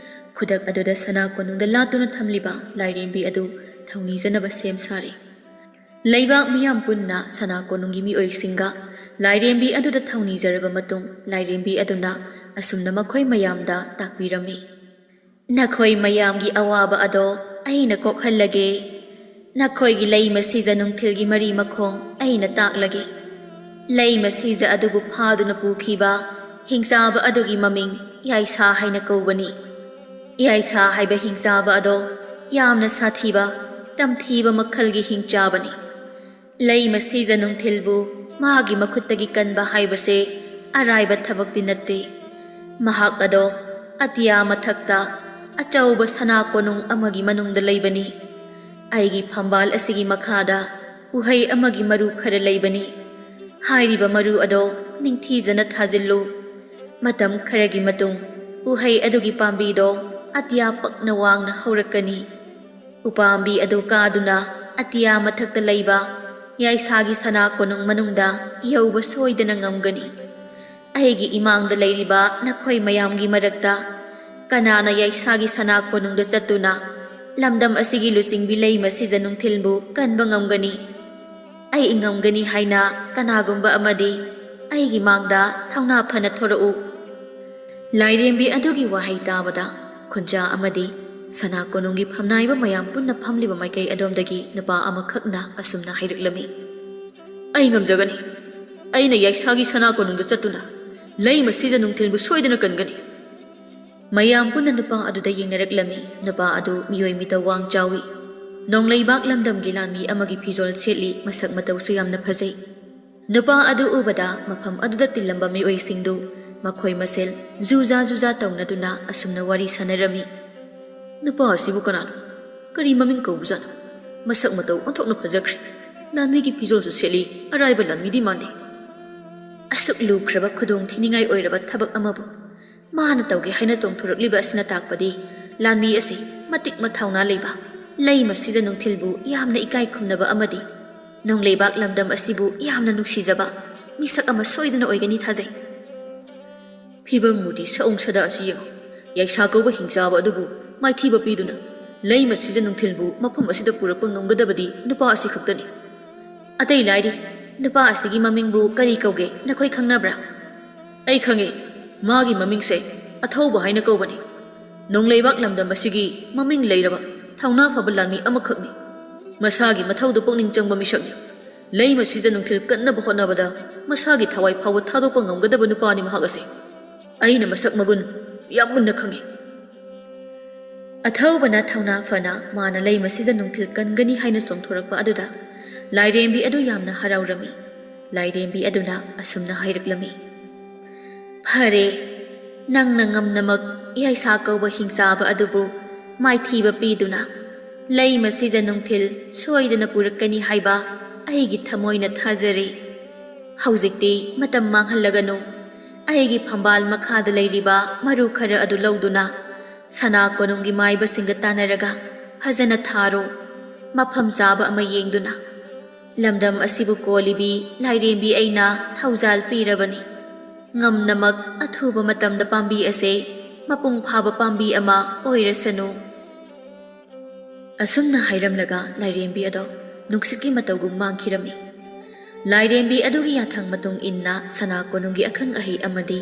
ꯈꯨꯗꯛ ꯑꯗꯨꯗ ꯁꯅꯥ ꯀꯣꯅꯨꯡꯗ ꯂꯥꯠꯇꯨꯅ ꯊꯝꯂꯤꯕ ꯂꯥꯏꯔꯦꯝꯕꯤ ꯑꯗꯨ ꯊꯧꯅꯤꯖꯅꯕ ꯁꯦꯝ ꯁꯥꯔꯦ꯫ ꯂꯩꯕꯥꯛ ꯃꯤꯌꯥꯝ ꯄꯨꯟꯅ ꯁꯅꯥ ꯀꯣꯅꯨꯡꯒꯤ ꯃꯤꯑꯣꯏꯁꯤꯡꯒ ꯂꯥꯏꯔꯦꯝꯕꯤ ꯑꯗꯨꯗ ꯊꯧꯅꯤꯖꯔꯕ ꯃꯇꯨꯡ, ꯂꯥꯏꯔꯦꯝꯕꯤ ꯑꯗꯨꯅ ꯑꯁꯨꯝꯅ ꯃꯈꯣꯏ ꯃꯌꯥꯝꯗ ꯇꯥꯛꯄꯤꯔꯝꯃꯤ, "ꯅꯈꯣꯏ ꯃꯌꯥꯝꯒꯤ ꯑꯋꯥꯕ ꯑꯗꯣ ꯑꯩꯅ ꯀꯣꯛꯍꯜꯂꯒꯦ꯫ ꯅꯈꯣꯏꯒꯤ ꯂꯩꯃ ꯁꯤꯖ ꯅꯨꯡꯊꯤꯜꯒꯤ ꯃꯔꯤ ꯃꯈꯣꯡ ꯑꯩꯅ ꯇꯥꯛꯂꯒꯦ꯫ ꯂꯩꯃ ꯁꯤꯖ ꯑꯗꯨꯕꯨ ꯐꯥꯗꯨꯅ ꯄꯨꯈꯤꯕ ꯍꯤꯡꯆꯥꯕ ꯑꯗꯨꯒꯤ ꯃꯃꯤꯡ ꯌꯥꯏꯁꯥ ꯍꯥꯏꯅ ꯀꯧꯕꯅꯤ꯫ ꯌꯥꯏꯁꯥ ꯍꯥꯏꯕ ꯍꯤꯡꯆꯥꯕ ꯑꯗꯣ ꯌꯥꯝꯅ ꯁꯥꯊꯤꯕ, ꯇꯝꯊꯤꯕ ꯃꯈꯜꯒꯤ ꯍꯤꯡꯆꯥꯕꯅꯤ꯫ ꯂꯩꯃ ꯁꯤꯖ ꯅꯨꯡꯊꯤꯜꯕꯨ ꯃꯥꯒꯤ ꯃꯈꯨꯠꯇꯒꯤ ꯀꯟꯕ ꯍꯥꯏꯕꯁꯦ ꯑꯔꯥꯏꯕ ꯊꯕꯛꯇꯤ ꯅꯠꯇꯦ꯫ ꯃꯍꯥꯛ ꯑꯗꯣ ꯑꯇꯤꯌꯥ ꯃꯊꯛꯇ ꯑꯆꯧꯕ ꯁꯅꯥ ꯀꯣꯅꯨꯡ ꯑꯃꯒꯤ ꯃꯅꯨꯡꯗ ꯂꯩꯕꯅꯤ꯫ ꯑꯩꯒꯤ ꯐꯝꯕꯥꯜ ꯑꯁꯤꯒꯤ ꯃꯈꯥꯗ ꯎꯍꯩ ꯑꯃꯒꯤ ꯃꯔꯨ ꯈꯔ ꯂꯩꯕꯅꯤ꯫ ꯍꯥꯏꯔꯤꯕ ꯃꯔꯨ ꯑꯗꯣ ꯅꯤꯡꯊꯤꯖꯅ ꯊꯥꯖꯤꯜꯂꯨ꯫ ꯃꯇꯝ ꯈꯔꯒꯤ ꯃꯇꯨꯡ ꯎꯍꯩ ꯑꯗꯨꯒꯤ ꯄꯥꯝꯕꯤꯗꯣ ꯑꯇꯤꯌꯥ ꯄꯛꯅ ꯋꯥꯡꯅ ꯍꯧꯔꯛꯀꯅꯤ꯫ ꯎꯄꯥꯝꯕꯤ ꯑꯗꯨ ꯀꯥꯗꯨꯅ ꯑꯇꯤꯌꯥ ꯃꯊꯛꯇ ꯂꯩꯕ ꯌꯥꯏꯁꯥꯒꯤ ꯁꯅꯥ ꯀꯣꯅꯨꯡ ꯃꯅꯨꯡꯗ ꯌꯧꯕ ꯁꯣꯏꯗꯅ ꯉꯝꯒꯅꯤ꯫ ꯑꯩꯒꯤ ꯏꯃꯥꯡꯗ ꯂꯩꯔꯤꯕ ꯅꯈꯣꯏ ꯃꯌꯥꯝꯒꯤ ꯃꯔꯛꯇ ꯀꯅꯥꯅ ꯌꯥꯏꯁꯥꯒꯤ ꯁꯅꯥ ꯀꯣꯅꯨꯡꯗ ꯆꯠꯇꯨꯅ ꯂꯝꯗꯝ ꯑꯁꯤꯒꯤ ꯂꯨꯆꯤꯡꯕꯤ ꯂꯩꯃ ꯁꯤꯖ ꯅꯨꯡꯊꯤꯜꯕꯨ ꯀꯟꯕ ꯉꯝꯒꯅꯤ? ꯑꯩ ꯉꯝꯒꯅꯤ ꯍꯥꯏꯅ ꯀꯅꯥꯒꯨꯝꯕ ꯑꯃꯗꯤ ꯑꯩꯒꯤ ꯃꯥꯡꯗ ꯊꯧꯅꯥ ꯐꯅ ꯊꯣꯔꯛꯎ"꯫ ꯂꯥꯏꯔꯦꯝꯕꯤ ꯑꯗꯨꯒꯤ ꯋꯥꯍꯩ ꯇꯥꯕꯗ ꯈꯨꯟꯖꯥ ꯑꯃꯗꯤ ꯁꯅꯥ ꯀꯣꯅꯨꯡꯒꯤ ꯐꯝꯅꯥꯏꯕ ꯃꯌꯥꯝ ꯄꯨꯟꯅ ꯐꯝꯂꯤꯕ ꯃꯥꯏꯀꯩ ꯑꯗꯣꯝꯗꯒꯤ ꯅꯨꯄꯥ ꯑꯃꯈꯛꯅ ꯑꯁꯨꯝꯅ ꯍꯥꯏꯔꯛꯂꯝꯃꯤ, "ꯑꯩ ꯉꯝꯖꯒꯅꯤ꯫ ꯑꯩꯅ ꯌꯥꯏꯁꯥꯒꯤ ꯁꯅꯥ ꯀꯣꯅꯨꯡꯗ ꯆꯠꯇꯨꯅ ꯂꯩꯃ ꯁꯤꯖ ꯅꯨꯡꯊꯤꯜꯕꯨ ꯁꯣꯏꯗꯅ ꯀꯟꯒꯅꯤ"꯫ ꯃꯌꯥꯝ ꯄꯨꯟꯅ ꯅꯨꯄꯥ ꯑꯗꯨꯗ ꯌꯦꯡꯅꯔꯛꯂꯝꯃꯤ꯫ ꯅꯨꯄꯥ ꯑꯗꯨ ꯃꯤꯑꯣꯏ ꯃꯤꯇꯧ ꯋꯥꯡ ꯆꯥꯎꯏ꯫ ꯅꯣꯡꯂꯩꯕꯥꯛ ꯂꯝꯗꯝꯒꯤ ꯂꯥꯟꯃꯤ ꯑꯃꯒꯤ ꯐꯤꯖꯣꯜ ꯁꯦꯠꯂꯤ, ꯃꯁꯛ ꯃꯇꯧꯁꯨ ꯌꯥꯝꯅ ꯐꯖꯩ꯫ ꯅꯨꯄꯥ ꯑꯗꯨ ꯎꯕꯗ ꯃꯐꯝ ꯑꯗꯨꯗ ꯇꯤꯜꯂꯝꯕ ꯃꯤꯑꯣꯏꯁꯤꯡꯗꯨ ꯃꯈꯣꯏ ꯃꯁꯦꯜ ꯖꯨꯖꯥ ꯖꯨꯖꯥ ꯇꯧꯅꯗꯨꯅ ꯑꯁꯨꯝꯅ ꯋꯥꯔꯤ ꯁꯥꯟꯅꯔꯝꯃꯤ, "ꯅꯨꯄꯥ ꯑꯁꯤꯕꯨ ꯀꯅꯥꯅꯣ? ꯀꯔꯤ ꯃꯃꯤꯡ ꯀꯧꯕꯖꯥꯠꯅꯣ? ꯃꯁꯛ ꯃꯇꯧ ꯑꯣꯟꯊꯣꯛꯅ ꯐꯖꯈ꯭ꯔꯦ꯫ ꯂꯥꯟꯃꯤꯒꯤ ꯐꯤꯖꯣꯜꯁꯨ ꯁꯦꯠꯂꯤ, ꯑꯔꯥꯏꯕ ꯂꯥꯟꯃꯤꯗꯤ ꯃꯥꯟꯗꯦ꯫ ꯑꯁꯨꯛ ꯂꯨꯈ꯭ꯔꯕ ꯈꯨꯗꯣꯡ ꯊꯤꯅꯤꯡꯉꯥꯏ ꯑꯣꯏꯔꯕ ꯊꯕꯛ ꯑꯃꯕꯨ ꯃꯥꯅ ꯇꯧꯒꯦ ꯍꯥꯏꯅ ꯆꯣꯡꯊꯣꯔꯛꯂꯤꯕ ꯑꯁꯤꯅ ꯇꯥꯛꯄꯗꯤ ꯂꯥꯟꯃꯤ ꯑꯁꯤ ꯃꯇꯤꯛ ꯃꯊꯧꯅꯥ ꯂꯩꯕ, ꯂꯩꯃ ꯁꯤꯖ ꯅꯨꯡꯊꯤꯜꯕꯨ ꯌꯥꯝꯅ ꯏꯀꯥꯏ ꯈꯨꯝꯅꯕ ꯑꯃꯗꯤ ꯅꯣꯡꯂꯩꯕꯥꯛ ꯂꯝꯗꯝ ꯑꯁꯤꯕꯨ ꯌꯥꯝꯅ ꯅꯨꯡꯁꯤꯖꯕ ꯃꯤꯁꯛ ꯑꯃ ꯁꯣꯏꯗꯅ ꯑꯣꯏꯒꯅꯤ ꯊꯥꯖꯩ꯫ ꯐꯤꯕꯝ ꯃꯨꯔꯇꯤ ꯁꯑꯣꯡ ꯁꯥꯗꯥ ꯑꯁꯤ ꯌꯦꯡꯉꯨ꯫ ꯌꯥꯏꯁꯥ ꯀꯧꯕ ꯍꯤꯡꯆꯥꯕ ꯑꯗꯨꯕꯨ ꯃꯥꯏꯊꯤꯕ ꯄꯤꯗꯨꯅ ꯂꯩꯃ ꯁꯤꯖ ꯅꯨꯡꯊꯤꯜꯕꯨ ꯃꯐꯝ ꯑꯁꯤꯗ ꯄꯨꯔꯛꯄ ꯉꯝꯒꯗꯕꯗꯤ ꯅꯨꯄꯥ ꯑꯁꯤ ꯈꯛꯇꯅꯤ꯫ ꯑꯇꯩ ꯂꯥꯏꯔꯤ, ꯅꯨꯄꯥ ꯑꯁꯤꯒꯤ ꯃꯃꯤꯡꯕꯨ ꯀꯔꯤ ꯀꯧꯒꯦ, ꯅꯈꯣꯏ ꯈꯪꯅꯕ꯭ꯔꯥ? ꯑꯩ ꯈꯪꯉꯤ, ꯃꯥꯒꯤ ꯃꯃꯤꯡꯁꯦ ꯑꯊꯧꯕ ꯍꯥꯏꯅ ꯀꯧꯕꯅꯤ꯫ ꯅꯣꯡꯂꯩꯕꯥꯛ ꯂꯝꯗꯝ ꯑꯁꯤꯒꯤ ꯃꯃꯤꯡ ꯂꯩꯔꯕ ꯊꯧꯅꯥ ꯐꯕ ꯂꯥꯟꯃꯤ ꯑꯃꯈꯛꯅꯤ꯫ ꯃꯁꯥꯒꯤ ꯃꯊꯧꯗ ꯄꯨꯛꯅꯤꯡ ꯆꯪꯕ ꯃꯤꯁꯛꯅꯤ꯫ ꯂꯩꯃ ꯁꯤꯖ ꯅꯨꯡꯊꯤꯜ ꯀꯟꯅꯕ ꯍꯣꯠꯅꯕꯗ ꯃꯁꯥꯒꯤ ꯊꯋꯥꯏ ꯐꯥꯎꯕ ꯊꯥꯗꯣꯛꯄ ꯉꯝꯒꯗꯕ ꯅꯨꯄꯥꯅꯤ ꯃꯍꯥꯛ ꯑꯁꯤ꯫ ꯑꯩꯅ ꯃꯁꯛ ꯃꯒꯨꯟ ꯌꯥꯝ ꯃꯨꯟꯅ ꯈꯪꯉꯤ꯫ ꯑꯊꯧꯕꯅ ꯊꯧꯅꯥ ꯐꯅ ꯃꯥꯅ ꯂꯩꯃ ꯁꯤꯖ ꯅꯨꯡꯊꯤꯜ ꯀꯟꯒꯅꯤ ꯍꯥꯏꯅ ꯆꯣꯡꯊꯣꯔꯛꯄ ꯑꯗꯨꯗ ꯂꯥꯏꯔꯦꯝꯕꯤ ꯑꯗꯨ ꯌꯥꯝꯅ ꯍꯔꯥꯎꯔꯝꯃꯤ꯫ ꯂꯥꯏꯔꯦꯝꯕꯤ ꯑꯗꯨꯅ ꯑꯁꯨꯝꯅ ꯍꯥꯏꯔꯛꯂꯝꯃꯤ, "ꯐꯔꯦ, ꯅꯪꯅ ꯉꯝꯅꯃꯛ ꯌꯥꯏꯁꯥ ꯀꯧꯕ ꯍꯤꯡꯆꯥꯕ ꯑꯗꯨꯕꯨ ꯃꯥꯏꯊꯤꯕ ꯄꯤꯗꯨꯅ ꯂꯩꯃ ꯁꯤꯖ ꯅꯨꯡꯊꯤꯜ ꯁꯣꯏꯗꯅ ꯄꯨꯔꯛꯀꯅꯤ ꯍꯥꯏꯕ ꯑꯩꯒꯤ ꯊꯃꯣꯏꯅ ꯊꯥꯖꯔꯤ꯫ ꯍꯧꯖꯤꯛꯇꯤ ꯃꯇꯝ ꯃꯥꯡꯍꯜꯂꯒꯅꯨ꯫ ꯑꯩꯒꯤ ꯐꯝꯕꯥꯜ ꯃꯈꯥꯗ ꯂꯩꯔꯤꯕ ꯃꯔꯨ ꯈꯔ ꯑꯗꯨ ꯂꯧꯗꯨꯅ ꯁꯅꯥ ꯀꯣꯅꯨꯡꯒꯤ ꯃꯥꯏꯕꯁꯤꯡꯒ ꯇꯥꯟꯅꯔꯒ ꯐꯖꯅ ꯊꯥꯔꯣ꯫ ꯃꯐꯝ ꯆꯥꯕ ꯑꯃ ꯌꯦꯡꯗꯨꯅ꯫ ꯂꯝꯗꯝ ꯑꯁꯤꯕꯨ ꯀꯣꯜꯂꯤꯕꯤ ꯂꯥꯏꯔꯦꯝꯕꯤ ꯑꯩꯅ ꯊꯧꯖꯥꯜ ꯄꯤꯔꯕꯅꯤ꯫ ꯉꯝꯅꯃꯛ ꯑꯊꯨꯕ ꯃꯇꯝꯗ ꯄꯥꯝꯕꯤ ꯑꯁꯦ ꯃꯄꯨꯡ ꯐꯥꯕ ꯄꯥꯝꯕꯤ ꯑꯃ ꯑꯣꯏꯔꯁꯅꯨ꯫" ꯑꯁꯨꯝꯅ ꯍꯥꯏꯔꯝꯂꯒ ꯂꯥꯏꯔꯦꯝꯕꯤ ꯑꯗꯣ ꯅꯨꯡꯁꯤꯠꯀꯤ ꯃꯇꯧꯒꯨꯝ ꯃꯥꯡꯈꯤꯔꯝꯃꯤ꯫ ꯂꯥꯏꯔꯦꯝꯕꯤ ꯑꯗꯨꯒꯤ ꯌꯥꯊꯪ ꯃꯇꯨꯡ ꯏꯟꯅ ꯁꯅꯥ ꯀꯣꯅꯨꯡꯒꯤ ꯑꯈꯪ ꯑꯍꯩ ꯑꯃꯗꯤ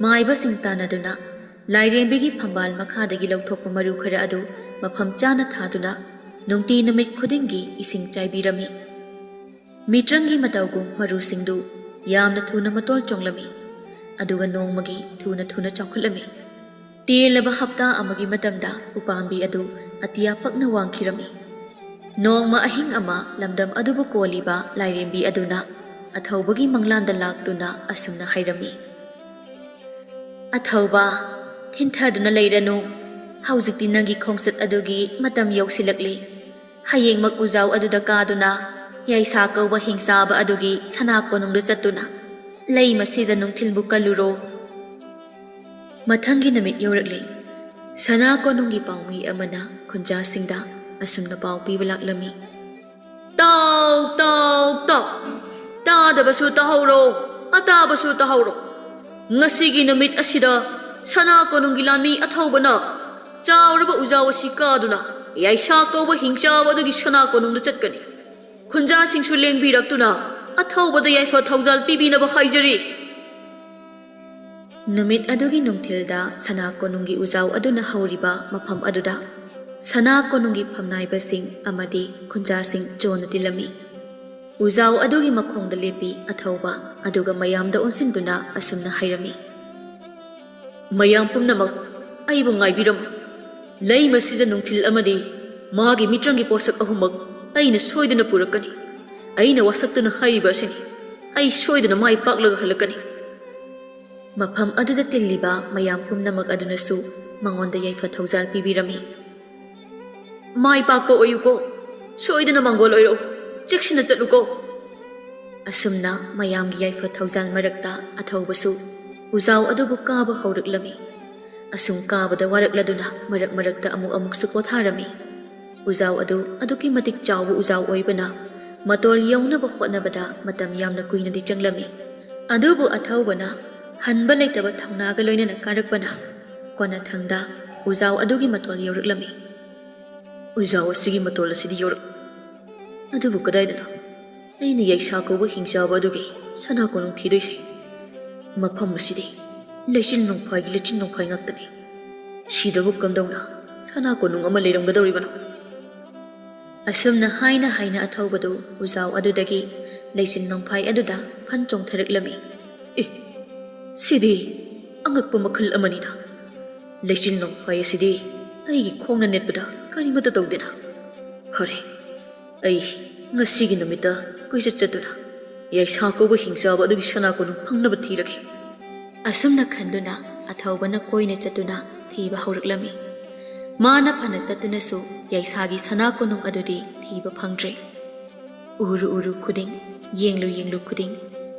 ꯃꯥꯏꯕꯁꯤꯡ ꯇꯥꯟꯅꯗꯨꯅ ꯂꯥꯏꯔꯦꯝꯕꯤꯒꯤ ꯐꯝꯕꯥꯜ ꯃꯈꯥꯗꯒꯤ ꯂꯧꯊꯣꯛꯄ ꯃꯔꯨ ꯈꯔ ꯑꯗꯨ ꯃꯐꯝ ꯆꯥꯅ ꯊꯥꯗꯨꯅ ꯅꯨꯡꯇꯤ ꯅꯨꯃꯤꯠ ꯈꯨꯗꯤꯡꯒꯤ ꯏꯁꯤꯡ ꯆꯥꯏꯕꯤꯔꯝꯃꯤ꯫ ꯃꯤꯇ꯭ꯔꯪꯒꯤ ꯃꯇꯧꯒꯨꯝ ꯃꯔꯨꯁꯤꯡꯗꯨ ꯌꯥꯝꯅ ꯊꯨꯅ ꯃꯇꯣꯜ ꯆꯣꯡꯂꯝꯃꯤ, ꯑꯗꯨꯒ ꯅꯣꯡꯃꯒꯤ ꯊꯨꯅ ꯊꯨꯅ ꯆꯥꯎꯈꯠꯂꯝꯃꯤ꯫ ꯇꯦꯜꯂꯕ ꯍꯞꯇꯥ ꯑꯃꯒꯤ ꯃꯇꯝꯗ ꯎꯄꯥꯝꯕꯤ ꯑꯗꯨ ꯑꯇꯤꯌꯥ ꯄꯛꯅ ꯋꯥꯡꯈꯤꯔꯝꯃꯤ꯫ ꯅꯣꯡꯃ ꯑꯍꯤꯡ ꯑꯃ ꯂꯝꯗꯝ ꯑꯗꯨꯕꯨ ꯀꯣꯜꯂꯤꯕ ꯂꯥꯏꯔꯦꯝꯕꯤ ꯑꯗꯨꯅ ꯑꯊꯧꯕꯒꯤ ꯃꯪꯂꯥꯟꯗ ꯂꯥꯛꯇꯨꯅ ꯑꯁꯨꯝꯅ ꯍꯥꯏꯔꯝꯃꯤ, "ꯑꯊꯧꯕ, ꯊꯤꯟꯊꯗꯨꯅ ꯂꯩꯔꯅꯨ꯫ "ꯍꯧꯖꯤꯛꯇꯤ ꯅꯪꯒꯤ ꯈꯣꯡꯆꯠ ꯑꯗꯨꯒꯤ ꯃꯇꯝ ꯌꯧꯁꯤꯜꯂꯛꯂꯤ꯫ ꯍꯌꯦꯡꯃꯛ ꯎꯖꯥꯎ ꯑꯗꯨꯗ ꯀꯥꯗꯨꯅ ꯌꯥꯏꯁꯥ ꯀꯧꯕ ꯍꯤꯡꯆꯥꯕ ꯑꯗꯨꯒꯤ ꯁꯅꯥ ꯀꯣꯅꯨꯡꯗ ꯆꯠꯇꯨꯅ ꯂꯩ ꯃꯁꯤꯗ ꯅꯨꯡꯊꯤꯜꯕꯨ ꯀꯜꯂꯨꯔꯣ"꯫ ꯃꯊꯪꯒꯤ ꯅꯨꯃꯤꯠ ꯌꯧꯔꯛꯂꯤ꯫ ꯁꯅꯥ ꯀꯣꯅꯨꯡꯒꯤ ꯄꯥꯎꯃꯤ ꯑꯃꯅ ꯈꯨꯟꯖꯥꯁꯤꯡꯗ ꯑꯁꯨꯝꯅ ꯄꯥꯎ ꯄꯤꯕ ꯂꯥꯛꯂꯝꯃꯤ꯫ "ꯇꯥꯎ, ꯇꯥꯎ, ꯇꯥꯎ! ꯇꯥꯗꯕꯁꯨ ꯇꯥꯍꯧꯔꯣ, ꯑꯇꯥꯕꯁꯨ ꯇꯥꯍꯧꯔꯣ! ꯉꯁꯤꯒꯤ ꯅꯨꯃꯤꯠ ꯑꯁꯤꯗ ꯁꯅꯥ ꯀꯣꯅꯨꯡꯒꯤ ꯂꯥꯟꯃꯤ ꯑꯊꯧꯕꯅ ꯆꯥꯎꯔꯕ ꯎꯖꯥꯎ ꯑꯁꯤ ꯀꯥꯗꯨꯅ ꯌꯥꯏꯁꯥ ꯀꯧꯕ ꯍꯤꯡꯆꯥꯕ ꯑꯗꯨꯒꯤ ꯁꯅꯥ ꯀꯣꯅꯨꯡꯗ ꯆꯠꯀꯅꯤ꯫ ꯈꯨꯟꯖꯥꯁꯤꯡꯁꯨ ꯂꯦꯡꯕꯤꯔꯛꯇꯨꯅ ꯑꯊꯧꯕꯗ ꯌꯥꯏꯐ ꯊꯧꯖꯥꯜ ꯄꯤꯕꯤꯅꯕ ꯍꯥꯏꯖꯔꯤ"꯫ ꯅꯨꯃꯤꯠ ꯑꯗꯨꯒꯤ ꯅꯨꯡꯊꯤꯜꯗ ꯁꯅꯥ ꯀꯣꯅꯨꯡꯒꯤ ꯎꯖꯥꯎ ꯑꯗꯨꯅ ꯍꯧꯔꯤꯕ ꯃꯐꯝ ꯑꯗꯨꯗ ꯁꯅꯥ ꯀꯣꯅꯨꯡꯒꯤ ꯐꯝꯅꯥꯏꯕꯁꯤꯡ ꯑꯃꯗꯤ ꯈꯨꯟꯖꯥꯁꯤꯡ ꯆꯣꯟꯅ ꯇꯤꯜꯂꯝꯃꯤ꯫ ꯎꯖꯥꯎ ꯑꯗꯨꯒꯤ ꯃꯈꯣꯡꯗ ꯂꯦꯞꯄꯤ ꯑꯊꯧꯕ, ꯑꯗꯨꯒ ꯃꯌꯥꯝꯗ ꯑꯣꯟꯁꯤꯟꯗꯨꯅ ꯑꯁꯨꯝꯅ ꯍꯥꯏꯔꯝꯃꯤ: "ꯃꯌꯥꯝ ꯄꯨꯝꯅꯃꯛ, ꯑꯩꯕꯨ ꯉꯥꯏꯕꯤꯔꯝꯃꯨ꯫ ꯂꯩ ꯃꯁꯤꯗ ꯅꯨꯡꯊꯤꯜ ꯑꯃꯗꯤ ꯃꯥꯒꯤ ꯃꯤꯇ꯭ꯔꯪꯒꯤ ꯄꯣꯠꯁꯛ ꯑꯍꯨꯝꯃꯛ ꯑꯩꯅ ꯁꯣꯏꯗꯅ ꯄꯨꯔꯛꯀꯅꯤ꯫ ꯑꯩꯅ ꯋꯥꯁꯛꯇꯨꯅ ꯍꯥꯏꯔꯤꯕ ꯑꯁꯤꯅꯤ꯫ ꯑꯩ ꯁꯣꯏꯗꯅ ꯃꯥꯏ ꯄꯥꯛꯂꯒ ꯍꯜꯂꯛꯀꯅꯤ"꯫ ꯃꯐꯝ ꯑꯗꯨꯗ ꯇꯤꯜꯂꯤꯕ ꯃꯌꯥꯝ ꯄꯨꯝꯅꯃꯛ ꯑꯗꯨꯅꯁꯨ ꯃꯉꯣꯟꯗ ꯌꯥꯏꯐ ꯊꯧꯖꯥꯜ ꯄꯤꯕꯤꯔꯝꯃꯤ꯫ "ꯃꯥꯏ ꯄꯥꯛꯄ ꯑꯣꯏꯌꯨꯀꯣ, ꯁꯣꯏꯗꯅ ꯃꯥꯡꯒꯣꯜ ꯑꯣꯏꯔꯛꯎ, ꯆꯦꯛꯁꯤꯟꯅ ꯆꯠꯂꯨꯀꯣ"꯫ ꯑꯁꯨꯝꯅ ꯃꯌꯥꯝꯒꯤ ꯌꯥꯏꯐ ꯊꯧꯖꯥꯜ ꯃꯔꯛꯇ ꯑꯊꯧꯕꯁꯨ ꯎꯖꯥꯎ ꯑꯗꯨꯕꯨ ꯀꯥꯕ ꯍꯧꯔꯛꯂꯝꯃꯤ꯫ ꯑꯁꯨꯝ ꯀꯥꯕꯗ ꯋꯥꯔꯛꯂꯗꯨꯅ ꯃꯔꯛ ꯃꯔꯛꯇ ꯑꯃꯨꯛ ꯑꯃꯨꯛꯁꯨ ꯄꯣꯊꯥꯔꯝꯃꯤ꯫ ꯎꯖꯥꯎ ꯑꯗꯨ ꯑꯗꯨꯛꯀꯤ ꯃꯇꯤꯛ ꯆꯥꯎꯕ ꯎꯖꯥꯎ ꯑꯣꯏꯕꯅ ꯃꯇꯣꯜ ꯌꯧꯅꯕ ꯍꯣꯠꯅꯕꯗ ꯃꯇꯝ ꯌꯥꯝꯅ ꯀꯨꯏꯅꯗꯤ ꯆꯪꯂꯝꯃꯤ꯫ ꯑꯗꯨꯕꯨ ꯑꯊꯧꯕꯅ ꯍꯟꯕ ꯂꯩꯇꯕ ꯊꯧꯅꯥꯒ ꯂꯣꯏꯅꯅ ꯀꯥꯔꯛꯄꯅ ꯀꯣꯟꯅꯊꯪꯗ ꯎꯖꯥꯎ ꯑꯗꯨꯒꯤ ꯃꯇꯣꯜ ꯌꯧꯔꯛꯂꯝꯃꯤ꯫ "ꯎꯖꯥꯎ ꯑꯁꯤꯒꯤ ꯃꯇꯣꯜ ꯑꯁꯤꯗꯤ ꯌꯧꯔꯛ-, ꯑꯗꯨꯕꯨ ꯀꯗꯥꯏꯗꯅꯣ ꯑꯩꯅ ꯌꯥꯏꯁꯥ ꯀꯧꯕ ꯍꯤꯡꯆꯥꯕ ꯑꯗꯨꯒꯤ ꯁꯅꯥ ꯀꯣꯅꯨꯡ ꯊꯤꯗꯣꯏꯁꯦ? ꯃꯐꯝ ꯑꯁꯤꯗꯤ ꯂꯩꯆꯤꯟ ꯅꯣꯡꯐꯥꯏꯒꯤ ꯂꯩꯆꯤꯟ ꯅꯣꯡꯐꯥꯏ ꯉꯥꯛꯇꯅꯤ꯫ ꯁꯤꯗꯕꯨ ꯀꯝꯗꯧꯅ ꯁꯅꯥ ꯀꯣꯅꯨꯡ ꯑꯃ ꯂꯩꯔꯝꯒꯗꯧꯔꯤꯕꯅꯣ?" ꯑꯁꯨꯝꯅ ꯍꯥꯏꯅ ꯍꯥꯏꯅ ꯑꯊꯧꯕꯗꯨ ꯎꯖꯥꯎ ꯑꯗꯨꯗꯒꯤ ꯂꯩꯆꯤꯟ ꯅꯣꯡꯐꯥꯏ ꯑꯗꯨꯗ ꯐꯟ ꯆꯣꯡꯊꯔꯛꯂꯝꯃꯤ꯫ "ꯑꯦ, ꯁꯤꯗꯤ ꯑꯉꯛꯄ ꯃꯈꯜ ꯑꯃꯅꯤꯅ꯫ ꯂꯩꯆꯤꯟ ꯅꯣꯡꯐꯥꯏ ꯑꯁꯤꯗꯤ ꯑꯩꯒꯤ ꯈꯣꯡꯅ ꯅꯦꯠꯄꯗ ꯀꯔꯤꯃꯠꯇ ꯇꯧꯗꯦꯅ꯫ ꯐꯔꯦ, ꯑꯩ ꯉꯁꯤꯒꯤ ꯅꯨꯃꯤꯠꯇ ꯀꯣꯏꯆꯠ ꯆꯠꯇꯨꯅ ꯌꯥꯏꯁꯥ ꯀꯧꯕ ꯍꯤꯡꯆꯥꯕ ꯑꯗꯨꯒꯤ ꯁꯅꯥ ꯀꯣꯅꯨꯡ ꯐꯪꯅꯕ ꯊꯤꯔꯒꯦ"꯫ ꯑꯁꯨꯝꯅ ꯈꯟꯗꯨꯅ ꯑꯊꯧꯕꯅ ꯀꯣꯏꯅ ꯆꯠꯇꯨꯅ ꯊꯤꯕ ꯍꯧꯔꯛꯂꯝꯃꯤ꯫ ꯃꯥꯅ ꯐꯅ ꯆꯠꯇꯨꯅꯁꯨ ꯌꯥꯏꯁꯥꯒꯤ ꯁꯅꯥ ꯀꯣꯅꯨꯡ ꯑꯗꯨꯗꯤ ꯊꯤꯕ ꯐꯪꯗ꯭ꯔꯦ꯫ ꯎꯔꯨ ꯎꯔꯨ ꯈꯨꯗꯤꯡ, ꯌꯦꯡꯂꯨ ꯌꯦꯡꯂꯨ ꯈꯨꯗꯤꯡ,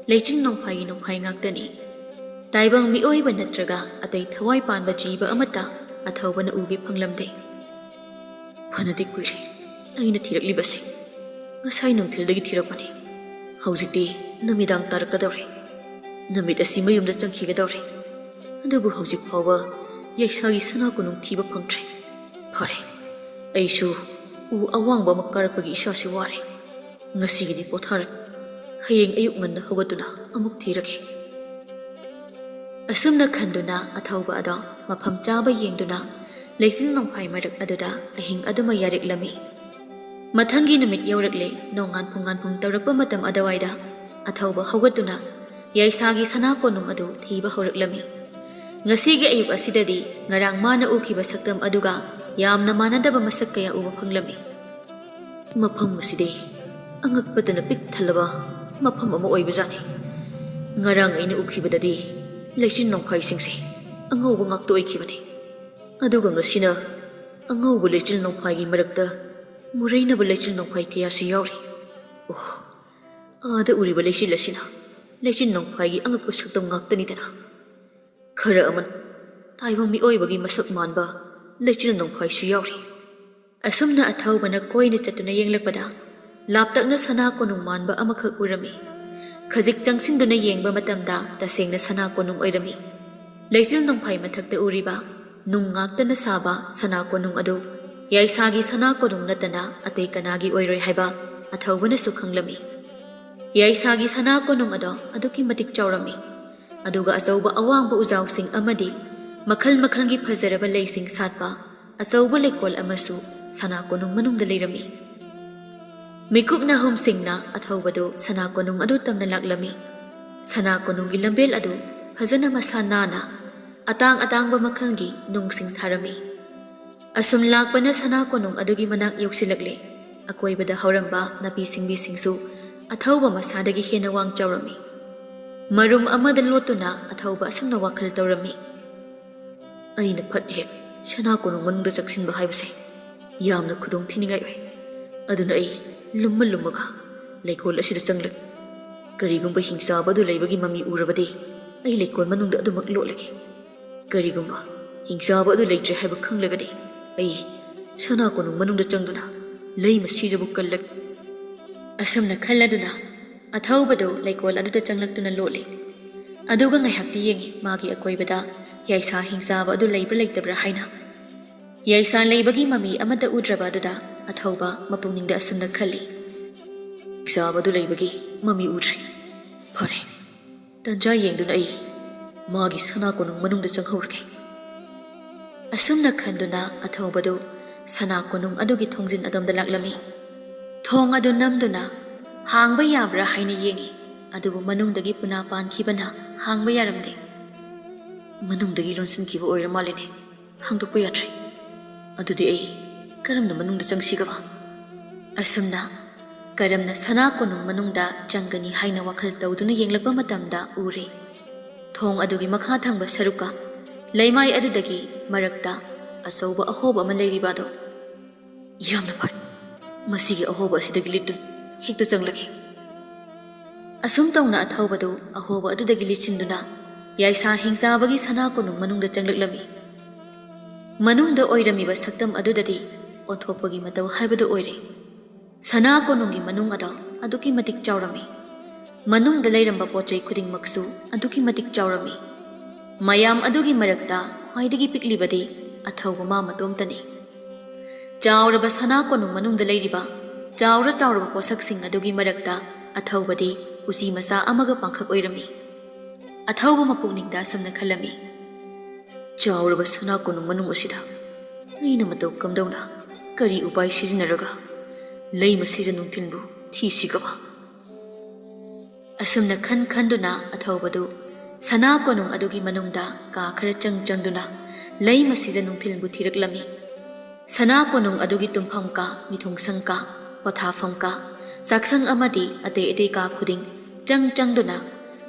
ꯂꯩꯆꯤꯜ ꯅꯣꯡꯐꯥꯏꯒꯤ ꯅꯣꯡꯐꯥꯏ ꯉꯥꯛꯇꯅꯤ꯫ ꯇꯥꯏꯕꯪ ꯃꯤꯑꯣꯏꯕ ꯅꯠꯇ꯭ꯔꯒ ꯑꯇꯩ ꯊꯋꯥꯏ ꯄꯥꯟꯕ ꯖꯤꯕ ꯑꯃꯠꯇ ꯑꯊꯧꯕꯅ ꯎꯒꯦ ꯐꯪꯂꯝꯗꯦ꯫ ꯐꯅꯗꯤ ꯀꯨꯏꯔꯦ ꯑꯩꯅ ꯊꯤꯔꯛꯂꯤꯕꯁꯦ꯫ ꯉꯁꯥꯏ ꯅꯨꯡꯊꯤꯜꯗꯒꯤ ꯊꯤꯔꯛꯄꯅꯤ꯫ ꯍꯧꯖꯤꯛꯇꯤ ꯅꯨꯃꯤꯗꯥꯡ ꯇꯥꯔꯛꯀꯗꯧꯔꯦ꯫ ꯅꯨꯃꯤꯠ ꯑꯁꯤ ꯃꯌꯨꯝꯗ ꯆꯪꯈꯤꯒꯗꯧꯔꯦ꯫ ꯑꯗꯨꯕꯨ ꯍꯧꯖꯤꯛ ꯐꯥꯎꯕ ꯌꯥꯏꯁꯥꯒꯤ ꯁꯅꯥ ꯀꯣꯅꯨꯡ ꯊꯤꯕ ꯐꯪꯗ꯭ꯔꯦ꯫ ꯐꯔꯦ, ꯑꯩꯁꯨ ꯎ ꯑꯋꯥꯡꯕ ꯑꯃ ꯀꯥꯔꯛꯄꯒꯤ ꯏꯁꯥꯁꯤ ꯋꯥꯔꯦ꯫ ꯉꯁꯤꯒꯤꯗꯤ ꯄꯣꯊꯥꯔꯒꯦ꯫ ꯍꯌꯦꯡ ꯑꯌꯨꯛ ꯉꯟꯅ ꯍꯧꯒꯠꯇꯨꯅ ꯑꯃꯨꯛ ꯊꯤꯔꯒꯦ꯫ ꯑꯁꯨꯝꯅ ꯈꯟꯗꯨꯅ ꯑꯊꯧꯕ ꯑꯗꯣ ꯃꯐꯝ ꯆꯥꯕ ꯌꯦꯡꯗꯨꯅ ꯂꯩꯆꯤꯜ ꯅꯣꯡꯐꯥꯏ ꯃꯔꯛ ꯑꯗꯨꯗ ꯑꯍꯤꯡ ꯑꯗꯨꯃ ꯌꯥꯔꯦꯛꯂꯝꯃꯤ꯫ ꯃꯊꯪꯒꯤ ꯅꯨꯃꯤꯠ ꯌꯧꯔꯛꯂꯦ꯫ ꯅꯣꯡꯉꯥꯟ ꯄꯨꯡꯉꯥꯟ ꯄꯨꯡ ꯇꯧꯔꯛꯄ ꯃꯇꯝ ꯑꯗꯨꯋꯥꯏꯗ ꯑꯊꯧꯕ ꯍꯧꯒꯠꯇꯨꯅ ꯌꯥꯏꯁꯥꯒꯤ ꯁꯅꯥ ꯀꯣꯅꯨꯡ ꯑꯗꯨ ꯊꯤꯕ ꯍꯧꯔꯛꯂꯝꯃꯤ꯫ ꯉꯁꯤꯒꯤ ꯑꯌꯨꯛ ꯑꯁꯤꯗꯗꯤ ꯉꯔꯥꯡ ꯃꯥꯅ ꯎꯈꯤꯕ ꯁꯛꯇꯝ ꯑꯗꯨꯒ ꯌꯥꯝꯅ ꯃꯥꯟꯅꯗꯕ ꯃꯁꯛ ꯀꯌꯥ ꯎꯕ ꯐꯪꯂꯝꯃꯤ꯫ ꯃꯐꯝ ꯑꯁꯤꯗꯤ ꯑꯉꯛꯄꯇꯅ ꯄꯤꯛ ꯊꯜꯂꯕ ꯃꯐꯝ ꯑꯃ ꯑꯣꯏꯕꯖꯥꯠꯅꯤ꯫ ꯉꯔꯥꯡ ꯑꯩꯅ ꯎꯈꯤꯕꯗꯗꯤ ꯂꯩꯆꯤꯜ ꯅꯣꯡꯐꯥꯏꯁꯤꯡꯁꯦ ꯑꯉꯧꯕ ꯉꯥꯛꯇ ꯑꯣꯏꯈꯤꯕꯅꯤ꯫ ꯑꯗꯨꯒ ꯉꯁꯤꯅ ꯑꯉꯧꯕ ꯂꯩꯆꯤꯜ ꯅꯣꯡꯐꯥꯏꯒꯤ ꯃꯔꯛꯇ ꯃꯨꯔꯩꯅꯕ ꯂꯩꯆꯤꯜ ꯅꯣꯡꯐꯥꯏ ꯀꯌꯥꯁꯨ ꯌꯥꯎꯔꯤ꯫ ꯑꯣꯍ, ꯑꯥꯗ ꯎꯔꯤꯕ ꯂꯩꯆꯤꯜ ꯑꯁꯤꯅ ꯂꯩꯆꯤꯜ ꯅꯣꯡꯐꯥꯏꯒꯤ ꯑꯉꯛꯄ ꯁꯛꯇꯝ ꯉꯥꯛꯇꯅꯤꯗꯅ꯫ ꯈꯔ ꯑꯃꯅ ꯇꯥꯏꯕꯪ ꯃꯤꯑꯣꯏꯕꯒꯤ ꯃꯁꯛ ꯃꯥꯟꯕ ꯂꯩꯆꯤꯜ ꯅꯣꯡꯐꯥꯏꯁꯨ ꯌꯥꯎꯔꯤ꯫ ꯑꯁꯨꯝꯅ ꯑꯊꯧꯕꯅ ꯀꯣꯏꯅ ꯆꯠꯇꯨꯅ ꯌꯦꯡꯂꯛꯄꯗ ꯂꯥꯞꯇꯛꯅ ꯁꯅꯥ ꯀꯣꯅꯨꯡ ꯃꯥꯟꯕ ꯑꯃꯈꯛ ꯎꯔꯝꯃꯤ꯫ ꯈꯖꯤꯛ ꯆꯪꯁꯤꯟꯗꯨꯅ ꯌꯦꯡꯕ ꯃꯇꯝꯗ ꯇꯁꯦꯡꯅ ꯁꯅꯥ ꯀꯣꯅꯨꯡ ꯑꯣꯏꯔꯝꯃꯤ꯫ ꯂꯩꯆꯤꯜ ꯅꯣꯡꯐꯥꯏ ꯃꯊꯛꯇ ꯎꯔꯤꯕ ꯅꯨꯡ ꯉꯥꯛꯇꯅ ꯁꯥꯕ ꯁꯅꯥ ꯀꯣꯅꯨꯡ ꯑꯗꯨ ꯌꯥꯏꯁꯥꯒꯤ ꯁꯅꯥ ꯀꯣꯅꯨꯡ ꯅꯠꯇꯅ ꯑꯇꯩ ꯀꯅꯥꯒꯤ ꯑꯣꯏꯔꯣꯏ ꯍꯥꯏꯕ ꯑꯊꯧꯕꯅꯁꯨ ꯈꯪꯂꯝꯃꯤ꯫ ꯌꯥꯏꯁꯥꯒꯤ ꯁꯅꯥ ꯀꯣꯅꯨꯡ ꯑꯗꯣ ꯑꯗꯨꯛꯀꯤ ꯃꯇꯤꯛ ꯆꯥꯎꯔꯝꯃꯤ꯫ ꯑꯗꯨꯒ ꯑꯆꯧꯕ ꯑꯋꯥꯡꯕ ꯎꯖꯥꯎꯁꯤꯡ ꯑꯃꯗꯤ ꯃꯈꯜ ꯃꯈꯜꯒꯤ ꯐꯖꯔꯕ ꯂꯩꯁꯤꯡ ꯁꯥꯠꯄ ꯑꯆꯧꯕ ꯂꯩꯀꯣꯜ ꯑꯃꯁꯨ ꯁꯅꯥ ꯀꯣꯅꯨꯡ ꯃꯅꯨꯡꯗ ꯂꯩꯔꯝꯃꯤ꯫ ꯃꯤꯀꯨꯞꯅ ꯍꯨꯝꯁꯤꯡꯅ ꯑꯊꯧꯕꯗꯨ ꯁꯅꯥ ꯀꯣꯅꯨꯡ ꯑꯗꯨ ꯇꯝꯅ ꯂꯥꯛꯂꯝꯃꯤ꯫ ꯁꯅꯥ ꯀꯣꯅꯨꯡꯒꯤ ꯂꯝꯕꯦꯜ ꯑꯗꯨ ꯐꯖꯅ ꯃꯁꯥ ꯅꯥꯟꯅ ꯑꯇꯥꯡ ꯑꯇꯥꯡꯕ ꯃꯈꯜꯒꯤ ꯅꯨꯡꯁꯤꯡ ꯊꯥꯔꯝꯃꯤ꯫ ꯑꯁꯨꯝ ꯂꯥꯛꯄꯅ ꯁꯅꯥ ꯀꯣꯅꯨꯡ ꯑꯗꯨꯒꯤ ꯃꯅꯥꯛ ꯌꯧꯁꯤꯜꯂꯛꯂꯦ꯫ ꯑꯀꯣꯏꯕꯗ ꯍꯧꯔꯝꯕ ꯅꯥꯄꯤ ꯁꯤꯡꯕꯤꯁꯤꯡꯁꯨ ꯑꯊꯧꯕ ꯃꯁꯥꯗꯒꯤ ꯍꯦꯟꯅ ꯋꯥꯡ ꯆꯥꯎꯔꯝꯃꯤ꯫ ꯃꯔꯨꯝ ꯑꯃꯗ ꯂꯣꯠꯇꯨꯅ ꯑꯊꯧꯕ ꯑꯁꯨꯝꯅ ꯋꯥꯈꯜ ꯇꯧꯔꯝꯃꯤ꯫ ꯑꯩꯅ ꯐꯠ ꯍꯦꯛ ꯁꯅꯥ ꯀꯣꯅꯨꯡ ꯃꯅꯨꯡꯗ ꯆꯪꯁꯤꯟꯕ ꯍꯥꯏꯕꯁꯦ ꯌꯥꯝꯅ ꯈꯨꯗꯣꯡ ꯊꯤꯅꯤꯡꯉꯥꯏ ꯑꯣꯏ꯫ ꯑꯗꯨꯅ ꯑꯩ ꯂꯨꯝꯃ ꯂꯨꯝꯃꯒ ꯂꯩꯀꯣꯜ ꯑꯁꯤꯗ ꯆꯪꯂꯛ꯫ ꯀꯔꯤꯒꯨꯝꯕ ꯍꯤꯡꯆꯥꯕ ꯑꯗꯨ ꯂꯩꯕꯒꯤ ꯃꯃꯤ ꯎꯔꯕꯗꯤ ꯑꯩ ꯂꯩꯀꯣꯜ ꯃꯅꯨꯡꯗ ꯑꯗꯨꯃꯛ ꯂꯣꯠꯂꯒꯦ꯫ ꯀꯔꯤꯒꯨꯝꯕ ꯍꯤꯡꯆꯥꯕ ꯑꯗꯨ ꯂꯩꯇ꯭ꯔꯦ ꯍꯥꯏꯕ ꯈꯪꯂꯒꯗꯤ ꯑꯩ ꯁꯅꯥ ꯀꯣꯅꯨꯡ ꯃꯅꯨꯡꯗ ꯆꯪꯗꯨꯅ ꯂꯩꯃ ꯁꯤꯖꯕꯨ ꯀꯜꯂꯛ꯫ ꯑꯁꯨꯝꯅ ꯈꯜꯂꯗꯨꯅ ꯑꯊꯧꯕꯗꯨ ꯂꯩꯀꯣꯜ ꯑꯗꯨꯗ ꯆꯪꯂꯛꯇꯨꯅ ꯂꯣꯠꯂꯤ꯫ ꯑꯗꯨꯒ ꯉꯥꯏꯍꯥꯛꯇꯤ ꯌꯦꯡꯉꯤ ꯃꯥꯒꯤ ꯑꯀꯣꯏꯕꯗ ꯌꯥꯏꯁꯥ ꯍꯤꯡꯆꯥꯕ ꯑꯗꯨ ꯂꯩꯕ꯭ꯔꯥ ꯂꯩꯇꯕ꯭ꯔꯥ ꯍꯥꯏꯅ꯫ ꯌꯥꯏꯁꯥ ꯂꯩꯕꯒꯤ ꯃꯃꯤ ꯑꯃꯠꯇ ꯎꯗ꯭ꯔꯕ ꯑꯗꯨꯗ ꯑꯊꯧꯕ ꯃꯄꯨꯛꯅꯤꯡꯗ ꯑꯁꯨꯝꯅ ꯈꯜꯂꯤ, "ꯍꯤꯡꯆꯥꯕ ꯑꯗꯨ ꯂꯩꯕꯒꯤ ꯃꯃꯤ ꯎꯗ꯭ꯔꯦ꯫ ꯐꯔꯦ, ꯇꯟꯖꯥ ꯌꯦꯡꯗꯨꯅ ꯑꯩ ꯃꯥꯒꯤ ꯁꯅꯥ ꯀꯣꯅꯨꯡ ꯃꯅꯨꯡꯗ ꯆꯪꯍꯧꯔꯒꯦ"꯫ ꯑꯁꯨꯝꯅ ꯈꯟꯗꯨꯅ ꯑꯊꯧꯕꯗꯨ ꯁꯅꯥ ꯀꯣꯅꯨꯡ ꯑꯗꯨꯒꯤ ꯊꯣꯡꯖꯤꯟ ꯑꯗꯣꯝꯗ ꯂꯥꯛꯂꯝꯃꯤ꯫ ꯊꯣꯡ ꯑꯗꯨ ꯅꯝꯗꯨꯅ ꯍꯥꯡꯕ ꯌꯥꯕ꯭ꯔꯥ ꯍꯥꯏꯅ ꯌꯦꯡꯉꯤ꯫ ꯑꯗꯨꯕꯨ ꯃꯅꯨꯡꯗꯒꯤ ꯄꯨꯅꯥ ꯄꯥꯟꯈꯤꯕꯅ ꯍꯥꯡꯕ ꯌꯥꯔꯝꯗꯦ꯫ "ꯃꯅꯨꯡꯗꯒꯤ ꯂꯣꯟꯁꯤꯟꯈꯤꯕ ꯑꯣꯏꯔ ꯃꯥꯜꯂꯦꯅꯦ꯫ ꯍꯥꯡꯗꯣꯛꯄ ꯌꯥꯗ꯭ꯔꯦ꯫ ꯑꯗꯨꯗꯤ ꯑꯩ ꯀꯔꯝꯅ ꯃꯅꯨꯡꯗ ꯆꯪꯁꯤꯒꯕ?" ꯑꯁꯨꯝꯅ ꯀꯔꯝꯅ ꯁꯅꯥ ꯀꯣꯅꯨꯡ ꯃꯅꯨꯡꯗ ꯆꯪꯒꯅꯤ ꯍꯥꯏꯅ ꯋꯥꯈꯜ ꯇꯧꯗꯨꯅ ꯌꯦꯡꯂꯛꯄ ꯃꯇꯝꯗ ꯎꯔꯦ, ꯊꯣꯡ ꯑꯗꯨꯒꯤ ꯃꯈꯥ ꯊꯪꯕ ꯁꯔꯨꯛꯀ ꯂꯩꯃꯥꯏ ꯑꯗꯨꯗꯒꯤ ꯃꯔꯛꯇ ꯑꯆꯧꯕ ꯑꯍꯣꯕ ꯑꯃ ꯂꯩꯔꯤꯕ ꯑꯗꯣ꯫ "ꯌꯥꯝꯅ ꯐꯔꯦ, ꯃꯁꯤꯒꯤ ꯑꯍꯣꯕ ꯑꯁꯤꯗꯒꯤ ꯂꯤꯠꯇꯨꯅ ꯍꯦꯛꯇ ꯆꯪꯂꯒꯦ"꯫ ꯑꯁꯨꯝ ꯇꯧꯅ ꯑꯊꯧꯕꯗꯨ ꯑꯍꯣꯕ ꯑꯗꯨꯗꯒꯤ ꯂꯤꯠꯁꯤꯟꯗꯨꯅ ꯌꯥꯏꯁꯥ ꯍꯤꯡꯆꯥꯕꯒꯤ ꯁꯅꯥ ꯀꯣꯅꯨꯡ ꯃꯅꯨꯡꯗ ꯆꯪꯂꯛꯂꯝꯃꯤ꯫ ꯃꯅꯨꯡꯗ ꯑꯣꯏꯔꯝꯃꯤꯕ ꯁꯛꯇꯝ ꯑꯗꯨꯗꯗꯤ ꯑꯣꯟꯊꯣꯛꯄꯒꯤ ꯃꯇꯧ ꯍꯥꯏꯕꯗꯨ ꯑꯣꯏꯔꯦ꯫ ꯁꯅꯥ ꯀꯣꯅꯨꯡꯒꯤ ꯃꯅꯨꯡ ꯑꯗꯣ ꯑꯗꯨꯛꯀꯤ ꯃꯇꯤꯛ ꯆꯥꯎꯔꯝꯃꯤ꯫ ꯃꯅꯨꯡꯗ ꯂꯩꯔꯝꯕ ꯄꯣꯠ ꯆꯩ ꯈꯨꯗꯤꯡꯃꯛꯁꯨ ꯑꯗꯨꯛꯀꯤ ꯃꯇꯤꯛ ꯆꯥꯎꯔꯝꯃꯤ꯫ ꯃꯌꯥꯝ ꯑꯗꯨꯒꯤ ꯃꯔꯛꯇ ꯈ꯭ꯋꯥꯏꯗꯒꯤ ꯄꯤꯛꯂꯤꯕꯗꯤ ꯑꯊꯧꯕ ꯃꯥ ꯃꯇꯣꯝꯇꯅꯤ꯫ ꯆꯥꯎꯔꯕ ꯁꯅꯥ ꯀꯣꯅꯨꯡ ꯃꯅꯨꯡꯗ ꯂꯩꯔꯤꯕ ꯆꯥꯎꯔ ꯆꯥꯎꯔꯕ ꯄꯣꯠꯁꯛꯁꯤꯡ ꯑꯗꯨꯒꯤ ꯃꯔꯛꯇ ꯑꯊꯧꯕꯗꯤ ꯎꯆꯤ ꯃꯆꯥ ꯑꯃꯒ ꯄꯥꯡꯈꯛ ꯑꯣꯏꯔꯝꯃꯤ꯫ ꯑꯊꯧꯕ ꯃꯄꯨꯛꯅꯤꯡꯗ ꯑꯁꯨꯝꯅ ꯈꯜꯂꯝꯃꯤ, "ꯆꯥꯎꯔꯕ ꯁꯅꯥ ꯀꯣꯅꯨꯡ ꯃꯅꯨꯡ ꯑꯁꯤꯗ ꯑꯩꯅ ꯃꯇꯧ ꯀꯝꯗꯧꯅ, ꯀꯔꯤ ꯎꯄꯥꯏ ꯁꯤꯖꯤꯟꯅꯔꯒ ꯂꯩꯃ ꯁꯤꯖ ꯅꯨꯡꯊꯤꯜꯕꯨ ꯊꯤꯁꯤꯒꯕ?" ꯑꯁꯨꯝꯅ ꯈꯟ ꯈꯟꯗꯨꯅ ꯑꯊꯧꯕꯗꯨ ꯁꯅꯥ ꯀꯣꯅꯨꯡ ꯑꯗꯨꯒꯤ ꯃꯅꯨꯡꯗ ꯀꯥ ꯈꯔ ꯆꯪ ꯆꯪꯗꯨꯅ ꯂꯩꯃ ꯁꯤꯖ ꯅꯨꯡꯊꯤꯜꯕꯨ ꯊꯤꯔꯛꯂꯝꯃꯤ꯫ ꯁꯅꯥ ꯀꯣꯅꯨꯡ ꯑꯗꯨꯒꯤ ꯇꯨꯝꯐꯝ ꯀꯥ, ꯃꯤꯊꯨꯡꯁꯪ ꯀꯥ, ꯄꯣꯊꯥꯐꯝ ꯀꯥ, ꯆꯥꯛꯁꯪ ꯑꯃꯗꯤ ꯑꯇꯩ ꯑꯇꯩ ꯀꯥ ꯈꯨꯗꯤꯡ ꯆꯪ ꯆꯪꯗꯨꯅ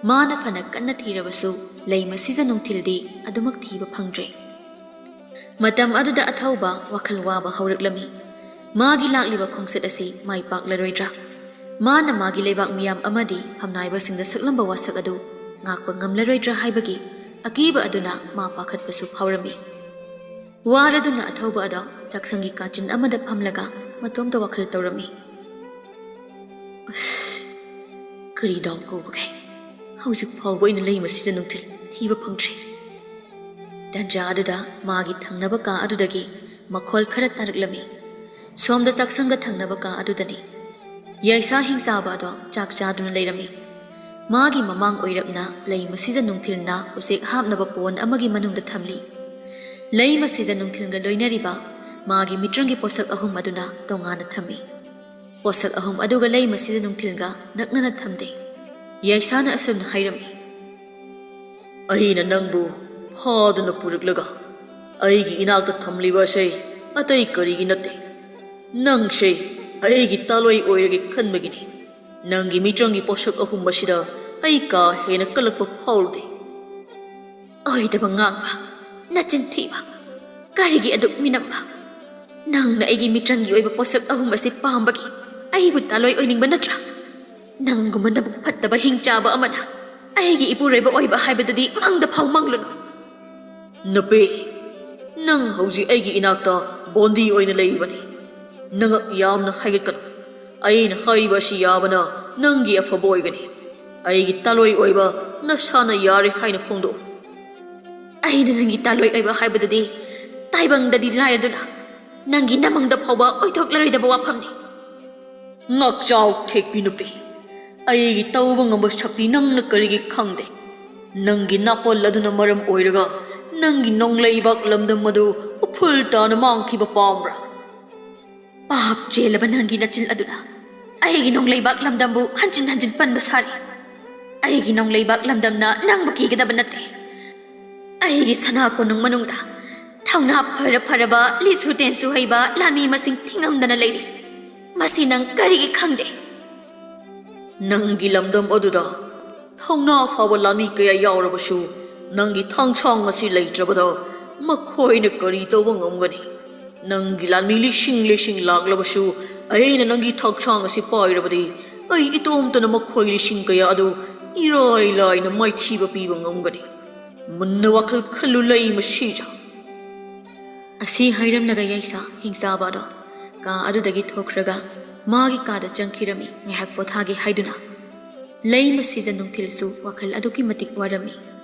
ꯃꯥꯅ ꯐꯅ ꯀꯟꯅ ꯊꯤꯔꯕꯁꯨ ꯂꯩꯃ ꯁꯤꯖ ꯅꯨꯡꯊꯤꯜꯗꯤ ꯑꯗꯨꯃꯛ ꯊꯤꯕ ꯐꯪꯗ꯭ꯔꯦ꯫ ꯃꯇꯝ ꯑꯗꯨꯗ ꯑꯊꯧꯕ ꯋꯥꯈꯜ ꯋꯥꯕ ꯍꯧꯔꯛꯂꯝꯃꯤ꯫ ꯃꯥꯒꯤ ꯂꯥꯛꯂꯤꯕ ꯈꯣꯡꯆꯠ ꯑꯁꯤ ꯃꯥꯏ ꯄꯥꯛꯂꯔꯣꯏꯗ꯭ꯔꯥ? ꯃꯥꯅ ꯃꯥꯒꯤ ꯂꯩꯕꯥꯛ ꯃꯤꯌꯥꯝ ꯑꯃꯗꯤ ꯐꯝꯅꯥꯏꯕꯁꯤꯡꯗ ꯁꯛꯂꯝꯕ ꯋꯥꯁꯛ ꯑꯗꯨ ꯉꯥꯛꯄ ꯉꯝꯂꯔꯣꯏꯗ꯭ꯔꯥ ꯍꯥꯏꯕꯒꯤ ꯑꯀꯤꯕ ꯑꯗꯨꯅ ꯃꯥ ꯄꯥꯈꯠꯄꯁꯨ ꯐꯥꯎꯔꯝꯃꯤ꯫ ꯋꯥꯔꯗꯨꯅ ꯑꯊꯧꯕ ꯑꯗꯣ ꯆꯥꯛꯁꯪꯒꯤ ꯀꯥꯆꯤꯟ ꯑꯃꯗ ꯐꯝꯂꯒ ꯃꯇꯣꯝꯇ ꯋꯥꯈꯜ ꯇꯧꯔꯝꯃꯤ꯫ "ꯑꯁ, ꯀꯔꯤ ꯗꯥꯎ ꯀꯧꯕꯒꯦ? ꯍꯧꯖꯤꯛ ꯐꯥꯎꯕ ꯑꯩꯅ ꯂꯩꯃ ꯁꯤꯖ ꯅꯨꯡꯊꯤꯜ ꯊꯤꯕ ꯐꯪꯗ꯭ꯔꯤ꯫" ꯇꯟꯖꯥ ꯑꯗꯨꯗ ꯃꯥꯒꯤ ꯊꯪꯅꯕ ꯀꯥ ꯑꯗꯨꯗꯒꯤ ꯃꯈꯣꯜ ꯈꯔ ꯇꯥꯔꯛꯂꯝꯃꯤ꯫ ꯁꯣꯝꯗ ꯆꯥꯛꯁꯪꯒ ꯊꯪꯅꯕ ꯀꯥ ꯑꯗꯨꯗꯅꯤ꯫ ꯌꯥꯏꯁꯥ ꯍꯤꯡꯆꯥꯕ ꯑꯗꯣ ꯆꯥꯛ ꯆꯥꯗꯨꯅ ꯂꯩꯔꯝꯃꯤ꯫ ꯃꯥꯒꯤ ꯃꯃꯥꯡ ꯑꯣꯏꯔꯞꯅ ꯂꯩꯃ ꯁꯤꯖ ꯅꯨꯡꯊꯤꯜꯅ ꯎꯆꯦꯛ ꯍꯥꯞꯅꯕ ꯄꯣꯟ ꯑꯃꯒꯤ ꯃꯅꯨꯡꯗ ꯊꯝꯂꯤ꯫ ꯂꯩꯃ ꯁꯤꯖ ꯅꯨꯡꯊꯤꯜꯒ ꯂꯣꯏꯅꯔꯤꯕ ꯃꯥꯒꯤ ꯃꯤꯇ꯭ꯔꯪꯒꯤ ꯄꯣꯠꯁꯛ ꯑꯍꯨꯝ ꯑꯗꯨꯅ ꯇꯣꯉꯥꯟꯅ ꯊꯝꯃꯤ꯫ ꯄꯣꯠꯁꯛ ꯑꯍꯨꯝ ꯑꯗꯨꯒ ꯂꯩꯃ ꯁꯤꯖ ꯅꯨꯡꯊꯤꯜꯒ ꯅꯛꯅꯅ ꯊꯝꯗꯦ꯫ ꯌꯥꯏꯁꯥꯅ ꯑꯁꯨꯝꯅ ꯍꯥꯏꯔꯝꯃꯤ꯫ "ꯑꯩꯅ ꯅꯪꯕꯨ ꯐꯥꯗꯨꯅ ꯄꯨꯔꯛꯂꯒ ꯑꯩꯒꯤ ꯏꯅꯥꯛꯇ ꯊꯝꯂꯤꯕ ꯑꯁꯤ ꯑꯇꯩ ꯀꯔꯤꯒꯤ ꯅꯠꯇꯦ꯫ ꯅꯪꯁꯦ ꯑꯩꯒꯤ ꯇꯥꯂꯣꯏ ꯑꯣꯏꯔꯒꯦ ꯈꯟꯕꯒꯤꯅꯤ꯫ ꯅꯪꯒꯤ ꯃꯤꯇ꯭ꯔꯪꯒꯤ ꯄꯣꯠꯁꯛ ꯑꯍꯨꯝ ꯑꯁꯤꯗ ꯑꯩ ꯀꯥ ꯍꯦꯟꯅ ꯀꯜꯂꯛꯄ ꯐꯥꯎꯔꯨꯗꯦ꯫" "ꯑꯣꯏꯗꯕ ꯉꯥꯡꯕ, ꯅꯆꯤꯟ ꯊꯤꯕ, ꯀꯔꯤꯒꯤ ꯑꯗꯨꯛ ꯃꯤꯅꯝꯕ? ꯅꯪꯅ ꯑꯩꯒꯤ ꯃꯤꯇ꯭ꯔꯪꯒꯤ ꯑꯣꯏꯕ ꯄꯣꯠꯁꯛ ꯑꯍꯨꯝ ꯑꯁꯤ ꯄꯥꯝꯕꯒꯤ ꯑꯩꯕꯨ ꯇꯥꯂꯣꯏ ꯑꯣꯏꯅꯤꯡꯕ ꯅꯠꯇ꯭ꯔꯥ? ꯅꯪꯒꯨꯝꯕ ꯅꯕꯨꯛ ꯐꯠꯇꯕ ꯍꯤꯡꯆꯥꯕ ꯑꯃꯅ ꯑꯩꯒꯤ ꯏꯄꯨꯔꯣꯏꯕ ꯑꯣꯏꯕ ꯍꯥꯏꯕꯗꯨꯗꯤ ꯃꯪꯗ ꯐꯥꯎ ꯃꯪꯂꯨꯅꯨ꯫" "ꯅꯨꯄꯤ, ꯅꯪ ꯍꯧꯖꯤꯛ ꯑꯩꯒꯤ ꯏꯅꯥꯛꯇ ꯕꯣꯟꯗꯤ ꯑꯣꯏꯅ ꯂꯩꯔꯤꯕꯅꯤ꯫ ꯅꯉꯛ ꯌꯥꯝꯅ ꯍꯥꯏꯒꯠꯀꯅꯨ꯫ ꯑꯩꯅ ꯍꯥꯏꯔꯤꯕ ꯑꯁꯤ ꯌꯥꯕꯅ ꯅꯪꯒꯤ ꯑꯐꯕ ꯑꯣꯏꯒꯅꯤ꯫ ꯑꯩꯒꯤ ꯇꯥꯂꯣꯏ ꯑꯣꯏꯕ ꯅꯁꯥꯅ ꯌꯥꯔꯦ ꯍꯥꯏꯅ ꯐꯣꯡꯗꯣꯛꯎ꯫" "ꯑꯩꯅ ꯅꯪꯒꯤ ꯇꯥꯂꯣꯏ ꯑꯣꯏꯕ ꯍꯥꯏꯕꯗꯨꯗꯤ ꯇꯥꯏꯕꯪꯗꯗꯤ ꯂꯥꯏꯔꯗꯨꯅ ꯅꯪꯒꯤ ꯅꯃꯪꯗ ꯐꯥꯎꯕ ꯑꯣꯏꯊꯣꯛꯂꯔꯣꯏꯗꯕ ꯋꯥꯐꯝꯅꯤ꯫" "ꯉꯥꯛꯆꯥꯎ ꯊꯦꯛꯄꯤ ꯅꯨꯄꯤ, ꯑꯩꯒꯤ ꯇꯧꯕ ꯉꯝꯕ ꯁꯛꯇꯤ ꯅꯪꯅ ꯀꯔꯤꯒꯤ ꯈꯪꯗꯦ? ꯅꯪꯒꯤ ꯅꯥꯄꯜ ꯑꯗꯨꯅ ꯃꯔꯝ ꯑꯣꯏꯔꯒ ꯅꯪꯒꯤ ꯅꯣꯡꯂꯩꯕꯥꯛ ꯂꯝꯗꯝ ꯑꯗꯨ ꯎꯐꯨꯜ ꯇꯥꯅ ꯃꯥꯡꯈꯤꯕ ꯄꯥꯝꯕ꯭ꯔꯥ?" "ꯄꯥꯞ ꯆꯦꯜꯂꯕ ꯅꯪꯒꯤ ꯅꯆꯤꯟ ꯑꯗꯨꯅ ꯑꯩꯒꯤ ꯅꯣꯡꯂꯩꯕꯥꯛ ꯂꯝꯗꯝꯕꯨ ꯍꯟꯖꯤꯟ ꯍꯟꯖꯤꯟ ꯄꯟꯕ ꯁꯥꯔꯤ꯫ ꯑꯩꯒꯤ ꯅꯣꯡꯂꯩꯕꯥꯛ ꯂꯝꯗꯝꯅ ꯅꯪꯕꯨ ꯀꯤꯒꯗꯕ ꯅꯠꯇꯦ꯫ ꯑꯩꯒꯤ ꯁꯅꯥ ꯀꯣꯅꯨꯡ ꯃꯅꯨꯡꯗ ꯊꯧꯅꯥ ꯐꯔ ꯐꯔꯕ, ꯂꯤꯁꯨ ꯇꯦꯟꯁꯨ ꯍꯩꯕ ꯂꯥꯟꯃꯤ ꯃꯁꯤꯡ ꯊꯤꯉꯝꯗꯅ ꯂꯩꯔꯤ꯫ ꯃꯁꯤ ꯅꯪ ꯀꯔꯤꯒꯤ ꯈꯪꯗꯦ?" "ꯅꯪꯒꯤ ꯂꯝꯗꯝ ꯑꯗꯨꯗ ꯊꯧꯅꯥ ꯐꯕ ꯂꯥꯟꯃꯤ ꯀꯌꯥ ꯌꯥꯎꯔꯕꯁꯨ, ꯅꯪꯒꯤ ꯊꯥꯡꯁꯥꯡ ꯑꯁꯤ ꯂꯩꯇ꯭ꯔꯕꯗ ꯃꯈꯣꯏꯅ ꯀꯔꯤ ꯇꯧꯕ ꯉꯝꯒꯅꯤ? ꯅꯪꯒꯤ ꯂꯥꯟꯃꯤ ꯂꯤꯁꯤꯡ ꯂꯤꯁꯤꯡ ꯂꯥꯛꯂꯕꯁꯨ, ꯑꯩꯅ ꯅꯪꯒꯤ ꯊꯥꯡꯁꯥꯡ ꯑꯁꯤ ꯄꯥꯏꯔꯕꯗꯤ, ꯑꯩ ꯏꯇꯣꯝꯇꯅ ꯃꯈꯣꯏ ꯂꯤꯁꯤꯡ ꯀꯌꯥ ꯑꯗꯨ ꯏꯔꯥꯏ ꯂꯥꯏꯅ ꯃꯥꯏꯊꯤꯕ ꯄꯤꯕ ꯉꯝꯒꯅꯤ꯫ ꯃꯨꯟꯅ ꯋꯥꯈꯜ ꯈꯜꯂꯨ, ꯂꯩꯃ ꯁꯤꯖ꯫ ꯑꯁꯤ ꯍꯥꯏꯔꯝꯂꯒ ꯌꯥꯏꯁꯥ ꯍꯤꯡꯆꯥꯕ ꯑꯗꯣ ꯀꯥ ꯑꯗꯨꯗꯒꯤ ꯊꯣꯛꯈ꯭ꯔꯒ ꯃꯥꯒꯤ ꯀꯥꯗ ꯆꯪꯈꯤꯔꯝꯃꯤ, ꯉꯥꯏꯍꯥꯛ ꯄꯣꯊꯥꯒꯦ ꯍꯥꯏꯗꯨꯅ꯫ ꯂꯩꯃ ꯁꯤꯖ ꯅꯨꯡꯊꯤꯜꯁꯨ ꯋꯥꯈꯜ ꯑꯗꯨꯛꯀꯤ ꯃꯇꯤꯛ ꯋꯥꯔꯝꯃꯤ꯫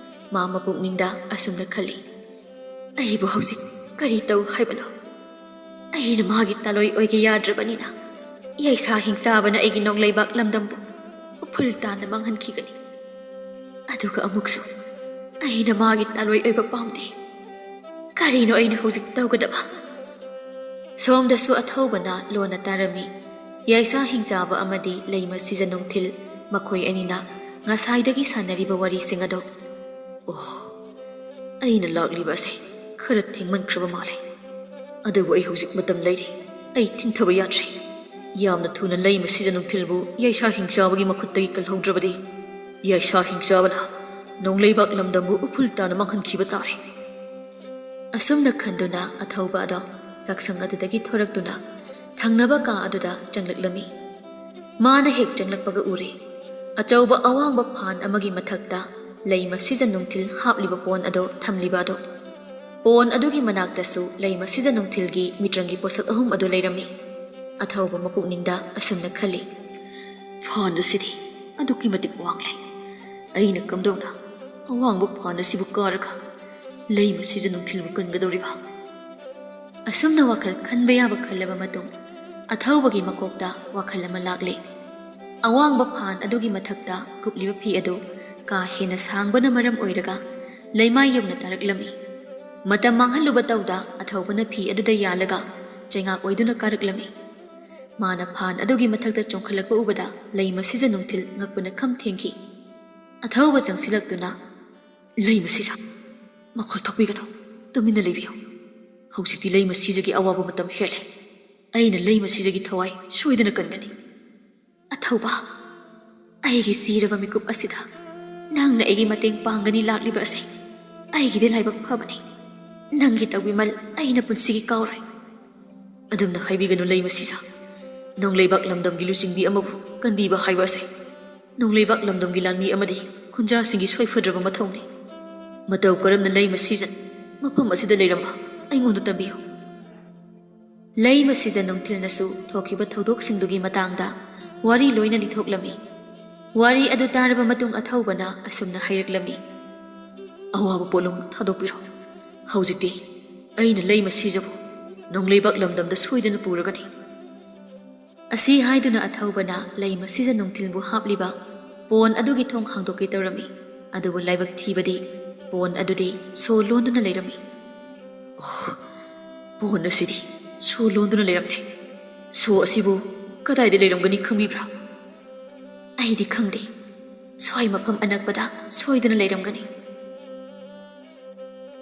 ꯃꯥ ꯃꯄꯨꯛꯅꯤꯡꯗ ꯑꯁꯨꯝꯅ ꯈꯜꯂꯤ, "ꯑꯩꯕꯨ ꯍꯧꯖꯤꯛ ꯀꯔꯤ ꯇꯧ ꯍꯥꯏꯕꯅꯣ? ꯑꯩꯅ ꯃꯥꯒꯤ ꯇꯥꯂꯣꯏ ꯑꯣꯏꯒꯦ ꯌꯥꯗ꯭ꯔꯕꯅꯤꯅ, ꯌꯥꯏꯁꯥ ꯍꯤꯡꯆꯥꯕꯅ ꯑꯩꯒꯤ ꯅꯣꯡꯂꯩꯕꯥꯛ ꯂꯝꯗꯝꯕꯨ ꯎꯐꯨꯜ ꯇꯥꯅ ꯃꯥꯡꯍꯟꯈꯤꯒꯅꯤ꯫ ꯑꯗꯨꯒ ꯑꯃꯨꯛꯁꯨ ꯑꯩꯅ ꯃꯥꯒꯤ ꯇꯥꯂꯣꯏ ꯑꯣꯏꯕ ꯄꯥꯝꯗꯦ꯫ ꯀꯔꯤꯅꯣ ꯑꯩꯅ ꯍꯧꯖꯤꯛ ꯇꯧꯒꯗꯕ?" ꯁꯣꯝꯗꯁꯨ ꯑꯊꯧꯕꯅ ꯂꯣꯟꯅ ꯇꯥꯔꯝꯃꯤ꯫ ꯌꯥꯏꯁꯥ ꯍꯤꯡꯆꯥꯕ ꯑꯃꯗꯤ ꯂꯩꯃ ꯁꯤꯖ ꯅꯨꯡꯊꯤꯜ, ꯃꯈꯣꯏ ꯑꯅꯤꯅ ꯉꯁꯥꯏꯗꯒꯤ ꯁꯥꯟꯅꯔꯤꯕ ꯋꯥꯔꯤꯁꯤꯡ ꯑꯗꯣ꯫ "ꯑꯣ, ꯑꯩꯅ ꯂꯥꯛꯂꯤꯕ ꯑꯁꯦ ꯈꯔ ꯊꯦꯡꯃꯟꯈ꯭ꯔꯕ ꯃꯥꯜꯂꯦ꯫ ꯑꯗꯨꯕꯨ ꯑꯩ ꯍꯧꯖꯤꯛ ꯃꯇꯝ ꯂꯩꯔꯤ꯫ ꯑꯩ ꯊꯤꯡꯊꯕ ꯌꯥꯗ꯭ꯔꯦ꯫ ꯌꯥꯝꯅ ꯊꯨꯅ ꯂꯩꯃ ꯁꯤꯖ ꯅꯨꯡꯊꯤꯜꯕꯨ ꯌꯥꯏꯁꯥ ꯍꯤꯡꯆꯥꯕꯒꯤ ꯃꯈꯨꯠꯇꯒꯤ ꯀꯜꯍꯧꯗ꯭ꯔꯕꯗꯤ, ꯌꯥꯏꯁꯥ ꯍꯤꯡꯆꯥꯕꯅ ꯅꯣꯡꯂꯩꯕꯥꯛ ꯂꯝꯗꯝꯕꯨ ꯎꯐꯨꯜ ꯇꯥꯅ ꯃꯥꯡꯍꯟꯈꯤꯕ ꯇꯥꯔꯦ꯫" ꯑꯁꯨꯝꯅ ꯈꯟꯗꯨꯅ ꯑꯊꯧꯕ ꯑꯗꯣ ꯆꯥꯛꯁꯪ ꯑꯗꯨꯗꯒꯤ ꯊꯣꯔꯛꯇꯨꯅ ꯊꯪꯅꯕ ꯀꯥ ꯑꯗꯨꯗ ꯆꯪꯂꯛꯂꯝꯃꯤ꯫ ꯃꯥꯅ ꯍꯦꯛ ꯆꯪꯂꯛꯄꯒ ꯎꯔꯦ, ꯑꯆꯧꯕ ꯑꯋꯥꯡꯕ ꯐꯥꯟ ꯑꯃꯒꯤ ꯃꯊꯛꯇ ꯂꯩꯃ ꯁꯤꯖ ꯅꯨꯡꯊꯤꯜ ꯍꯥꯞꯂꯤꯕ ꯄꯣꯟ ꯑꯗꯣ ꯊꯝꯂꯤꯕ ꯑꯗꯣ꯫ ꯄꯣꯟ ꯑꯗꯨꯒꯤ ꯃꯅꯥꯛꯇꯁꯨ ꯂꯩꯃ ꯁꯤꯖ ꯅꯨꯡꯊꯤꯜꯒꯤ ꯃꯤꯇ꯭ꯔꯪꯒꯤ ꯄꯣꯠꯁꯛ ꯑꯍꯨꯝ ꯑꯗꯨ ꯂꯩꯔꯝꯃꯤ꯫ ꯑꯊꯧꯕ ꯃꯄꯨꯛꯅꯤꯡꯗ ꯑꯁꯨꯝꯅ ꯈꯜꯂꯤ, "ꯐꯥꯟ ꯑꯁꯤꯗꯤ ꯑꯗꯨꯛꯀꯤ ꯃꯇꯤꯛ ꯋꯥꯡꯂꯦ꯫ ꯑꯩꯅ ꯀꯝꯗꯧꯅ ꯑꯋꯥꯡꯕ ꯐꯥꯟ ꯑꯁꯤꯕꯨ ꯀꯥꯔꯒ ꯂꯩꯃ ꯁꯤꯖ ꯅꯨꯡꯊꯤꯜꯕꯨ ꯀꯟꯒꯗꯧꯔꯤꯕ?" ꯑꯁꯨꯝꯅ ꯋꯥꯈꯜ ꯈꯟꯕ ꯌꯥꯕ ꯈꯜꯂꯕ ꯃꯇꯨꯡ, ꯑꯊꯧꯕꯒꯤ ꯃꯀꯣꯛꯇ ꯋꯥꯈꯜ ꯑꯃ ꯂꯥꯛꯂꯦ꯫ ꯑꯋꯥꯡꯕ ꯐꯥꯟ ꯑꯗꯨꯒꯤ ꯃꯊꯛꯇ ꯀꯨꯞꯂꯤꯕ ꯐꯤ ꯑꯗꯨ ꯀꯥ ꯍꯦꯟꯅ ꯁꯥꯡꯕꯅ ꯃꯔꯝ ꯑꯣꯏꯔꯒ ꯂꯩꯃꯥꯏ ꯌꯧꯅ ꯇꯥꯔꯛꯂꯝꯃꯤ꯫ ꯃꯇꯝ ꯃꯥꯡꯍꯜꯂꯨꯕ ꯇꯧꯗ ꯑꯊꯧꯕꯅ ꯐꯤ ꯑꯗꯨꯗ ꯌꯥꯜꯂꯒ ꯆꯩꯉꯥꯛ ꯑꯣꯏꯗꯨꯅ ꯀꯥꯔꯛꯂꯝꯃꯤ꯫ ꯃꯥꯅ ꯐꯥꯟ ꯑꯗꯨꯒꯤ ꯃꯊꯛꯇ ꯆꯣꯡꯈꯠꯂꯛꯄ ꯎꯕꯗ ꯂꯩꯃ ꯁꯤꯖ ꯅꯨꯡꯊꯤꯜ ꯉꯛꯄꯅ ꯈꯝ ꯊꯦꯡꯈꯤ꯫ ꯑꯊꯧꯕ ꯆꯪꯁꯤꯜꯂꯛꯇꯨꯅ, "ꯂꯩꯃ ꯁꯤꯖ, ꯃꯈꯣꯜ ꯊꯣꯛꯄꯤꯒꯅꯨ, ꯇꯨꯃꯤꯟꯅ ꯂꯩꯕꯤꯌꯨ꯫ ꯍꯧꯖꯤꯛꯇꯤ ꯂꯩꯃ ꯁꯤꯖꯒꯤ ꯑꯋꯥꯕ ꯃꯇꯝ ꯍꯦꯜꯂꯦ꯫ ꯑꯩꯅ ꯂꯩꯃ ꯁꯤꯖꯒꯤ ꯊꯋꯥꯏ ꯁꯣꯏꯗꯅ ꯀꯟꯒꯅꯤ꯫" "ꯑꯊꯧꯕ, ꯑꯩꯒꯤ ꯁꯤꯔꯕ ꯃꯤꯀꯨꯞ ꯑꯁꯤꯗ ꯅꯪꯅ ꯑꯩꯒꯤ ꯃꯇꯦꯡ ꯄꯥꯡꯒꯅꯤ ꯂꯥꯛꯂꯤꯕ ꯑꯁꯤ ꯑꯩꯒꯤꯗꯤ ꯂꯥꯏꯕꯛ ꯐꯕꯅꯤ꯫ ꯅꯪꯒꯤ ꯇꯧꯕꯤꯃꯜ ꯑꯩꯅ ꯄꯨꯟꯁꯤꯒꯤ ꯀꯥꯎꯔꯣꯏ꯫ ꯑꯗꯨꯝꯅ ꯍꯥꯏꯕꯤꯒꯅꯨ ꯂꯩꯃꯁꯤꯁꯥ꯫ ꯅꯣꯡꯂꯩꯕꯥꯛ ꯂꯝꯗꯝꯒꯤ ꯂꯨꯆꯤꯡꯕꯤ ꯑꯃꯕꯨ ꯀꯟꯕꯤꯕ ꯍꯥꯏꯕ ꯑꯁꯦ ꯅꯣꯡꯂꯩꯕꯥꯛ ꯂꯝꯗꯝꯒꯤ ꯂꯥꯟꯃꯤ ꯑꯃꯗꯤ ꯈꯨꯟꯖꯥꯁꯤꯡꯒꯤ ꯁꯣꯏꯐꯗ꯭ꯔꯕ ꯃꯊꯧꯅꯤ꯫ ꯃꯇꯧ ꯀꯔꯝꯅ ꯂꯩꯃꯁꯤꯖ ꯃꯐꯝ ꯑꯁꯤꯗ ꯂꯩꯔꯝꯕ ꯑꯩꯉꯣꯟꯗ ꯇꯝꯕꯤꯌꯨ꯫ ꯂꯩꯃꯁꯤꯖ ꯅꯨꯡꯊꯤꯜꯅꯁꯨ ꯊꯣꯛꯈꯤꯕ ꯊꯧꯗꯣꯛꯁꯤꯡꯗꯨꯒꯤ ꯃꯇꯥꯡꯗ ꯋꯥꯔꯤ ꯂꯣꯏꯅ ꯂꯤꯊꯣꯛꯂꯝꯃꯤ꯫ ꯋꯥꯔꯤ ꯑꯗꯨ ꯇꯥꯔꯕ ꯃꯇꯨꯡ ꯑꯊꯧꯕꯅ ꯑꯁꯨꯝꯅ ꯍꯥꯏꯔꯛꯂꯝꯃꯤ꯫ ꯑꯋꯥꯕ ꯄꯣꯠꯂꯨꯝ ꯊꯥꯗꯣꯛꯄꯤꯔꯣ꯫ ꯍꯧꯖꯤꯛꯇꯤ ꯑꯩꯅ ꯂꯩꯃꯁꯤꯖꯕꯨ ꯅꯣꯡꯂꯩꯕꯥꯛ ꯂꯝꯗꯝꯗ ꯁꯣꯏꯗꯅ ꯄꯨꯔꯒꯅꯤ꯫ ꯑꯁꯤ ꯍꯥꯏꯗꯨꯅ ꯑꯊꯧꯕꯅ ꯂꯩꯃꯁꯤꯖ ꯅꯨꯡꯊꯤꯜꯕꯨ ꯍꯥꯞꯂꯤꯕ ꯄꯣꯟ ꯑꯗꯨꯒꯤ ꯊꯣꯡ ꯍꯥꯡꯗꯣꯛꯀꯦ ꯇꯧꯔꯝꯃꯤ꯫ ꯑꯗꯨꯕꯨ ꯂꯥꯏꯕꯛ ꯊꯤꯕꯗꯤ ꯄꯣꯟ ꯑꯗꯨꯗꯤ ꯁꯣ ꯂꯣꯟꯗꯨꯅ ꯂꯩꯔꯝꯃꯤ꯫ ꯑꯣꯍ! ꯄꯣꯟ ꯑꯁꯤꯗꯤ ꯁꯣ ꯂꯣꯟꯗꯨꯅ ꯂꯩꯔꯝꯂꯦ꯫ ꯁꯣ ꯑꯁꯤꯕꯨ ꯀꯗꯥꯏꯗ ꯂꯩꯔꯝꯒꯅꯤ ꯈꯪꯕꯤꯕ꯭ꯔꯥ? ꯑꯩꯗꯤ ꯈꯪꯗꯦ꯫ ꯁ꯭ꯋꯥꯏ ꯃꯐꯝ ꯑꯅꯛꯄꯗ ꯁꯣꯏꯗꯅ ꯂꯩꯔꯝꯒꯅꯤ꯫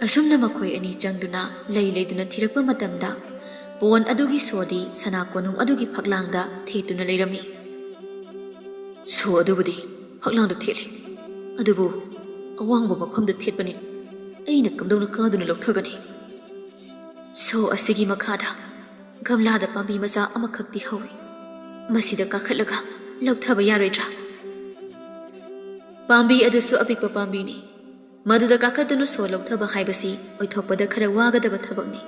ꯑꯁꯨꯝꯅ ꯃꯈꯣꯏ ꯑꯅꯤ ꯆꯪꯗꯨꯅ ꯂꯩ ꯂꯩꯗꯨꯅ ꯊꯤꯔꯛꯄ ꯃꯇꯝꯗ ꯄꯣꯟ ꯑꯗꯨꯒꯤ ꯁꯣꯗꯤ ꯁꯅꯥ ꯀꯣꯅꯨꯡ ꯑꯗꯨꯒꯤ ꯐꯛꯂꯥꯡꯗ ꯊꯦꯠꯇꯨꯅ ꯂꯩꯔꯝꯃꯤ꯫ ꯁꯣ ꯑꯗꯨꯕꯨꯗꯤ ꯐꯛꯂꯥꯡꯗ ꯊꯦꯠꯂꯤ, ꯑꯗꯨꯕꯨ ꯑꯋꯥꯡꯕ ꯃꯐꯝꯗ ꯊꯦꯠꯄꯅꯤ꯫ ꯑꯩꯅ ꯀꯝꯗꯧꯅ ꯀꯥꯗꯨꯅ ꯂꯧꯊꯒꯅꯤ? ꯁꯣ ꯑꯁꯤꯒꯤ ꯃꯈꯥꯗ ꯒꯝꯂꯥꯗ ꯄꯥꯝꯕꯤ ꯃꯆꯥ ꯑꯃꯈꯛꯇꯤ ꯍꯧꯏ꯫ ꯃꯁꯤꯗ ꯀꯥꯈꯠꯂꯒ ꯂꯧꯊꯕ ꯌꯥꯔꯣꯏꯗ꯭ꯔꯥ? ꯄꯥꯝꯕꯤ ꯑꯗꯨꯁꯨ ꯑꯄꯤꯛꯄ ꯄꯥꯝꯕꯤꯅꯤ꯫ ꯃꯗꯨꯗ ꯀꯥꯈꯠꯇꯨꯅ ꯁꯣ ꯂꯧꯊꯕ ꯍꯥꯏꯕꯁꯤ ꯑꯣꯏꯊꯣꯛꯄꯗ ꯈꯔ ꯋꯥꯒꯗꯕ ꯊꯕꯛꯅꯤ꯫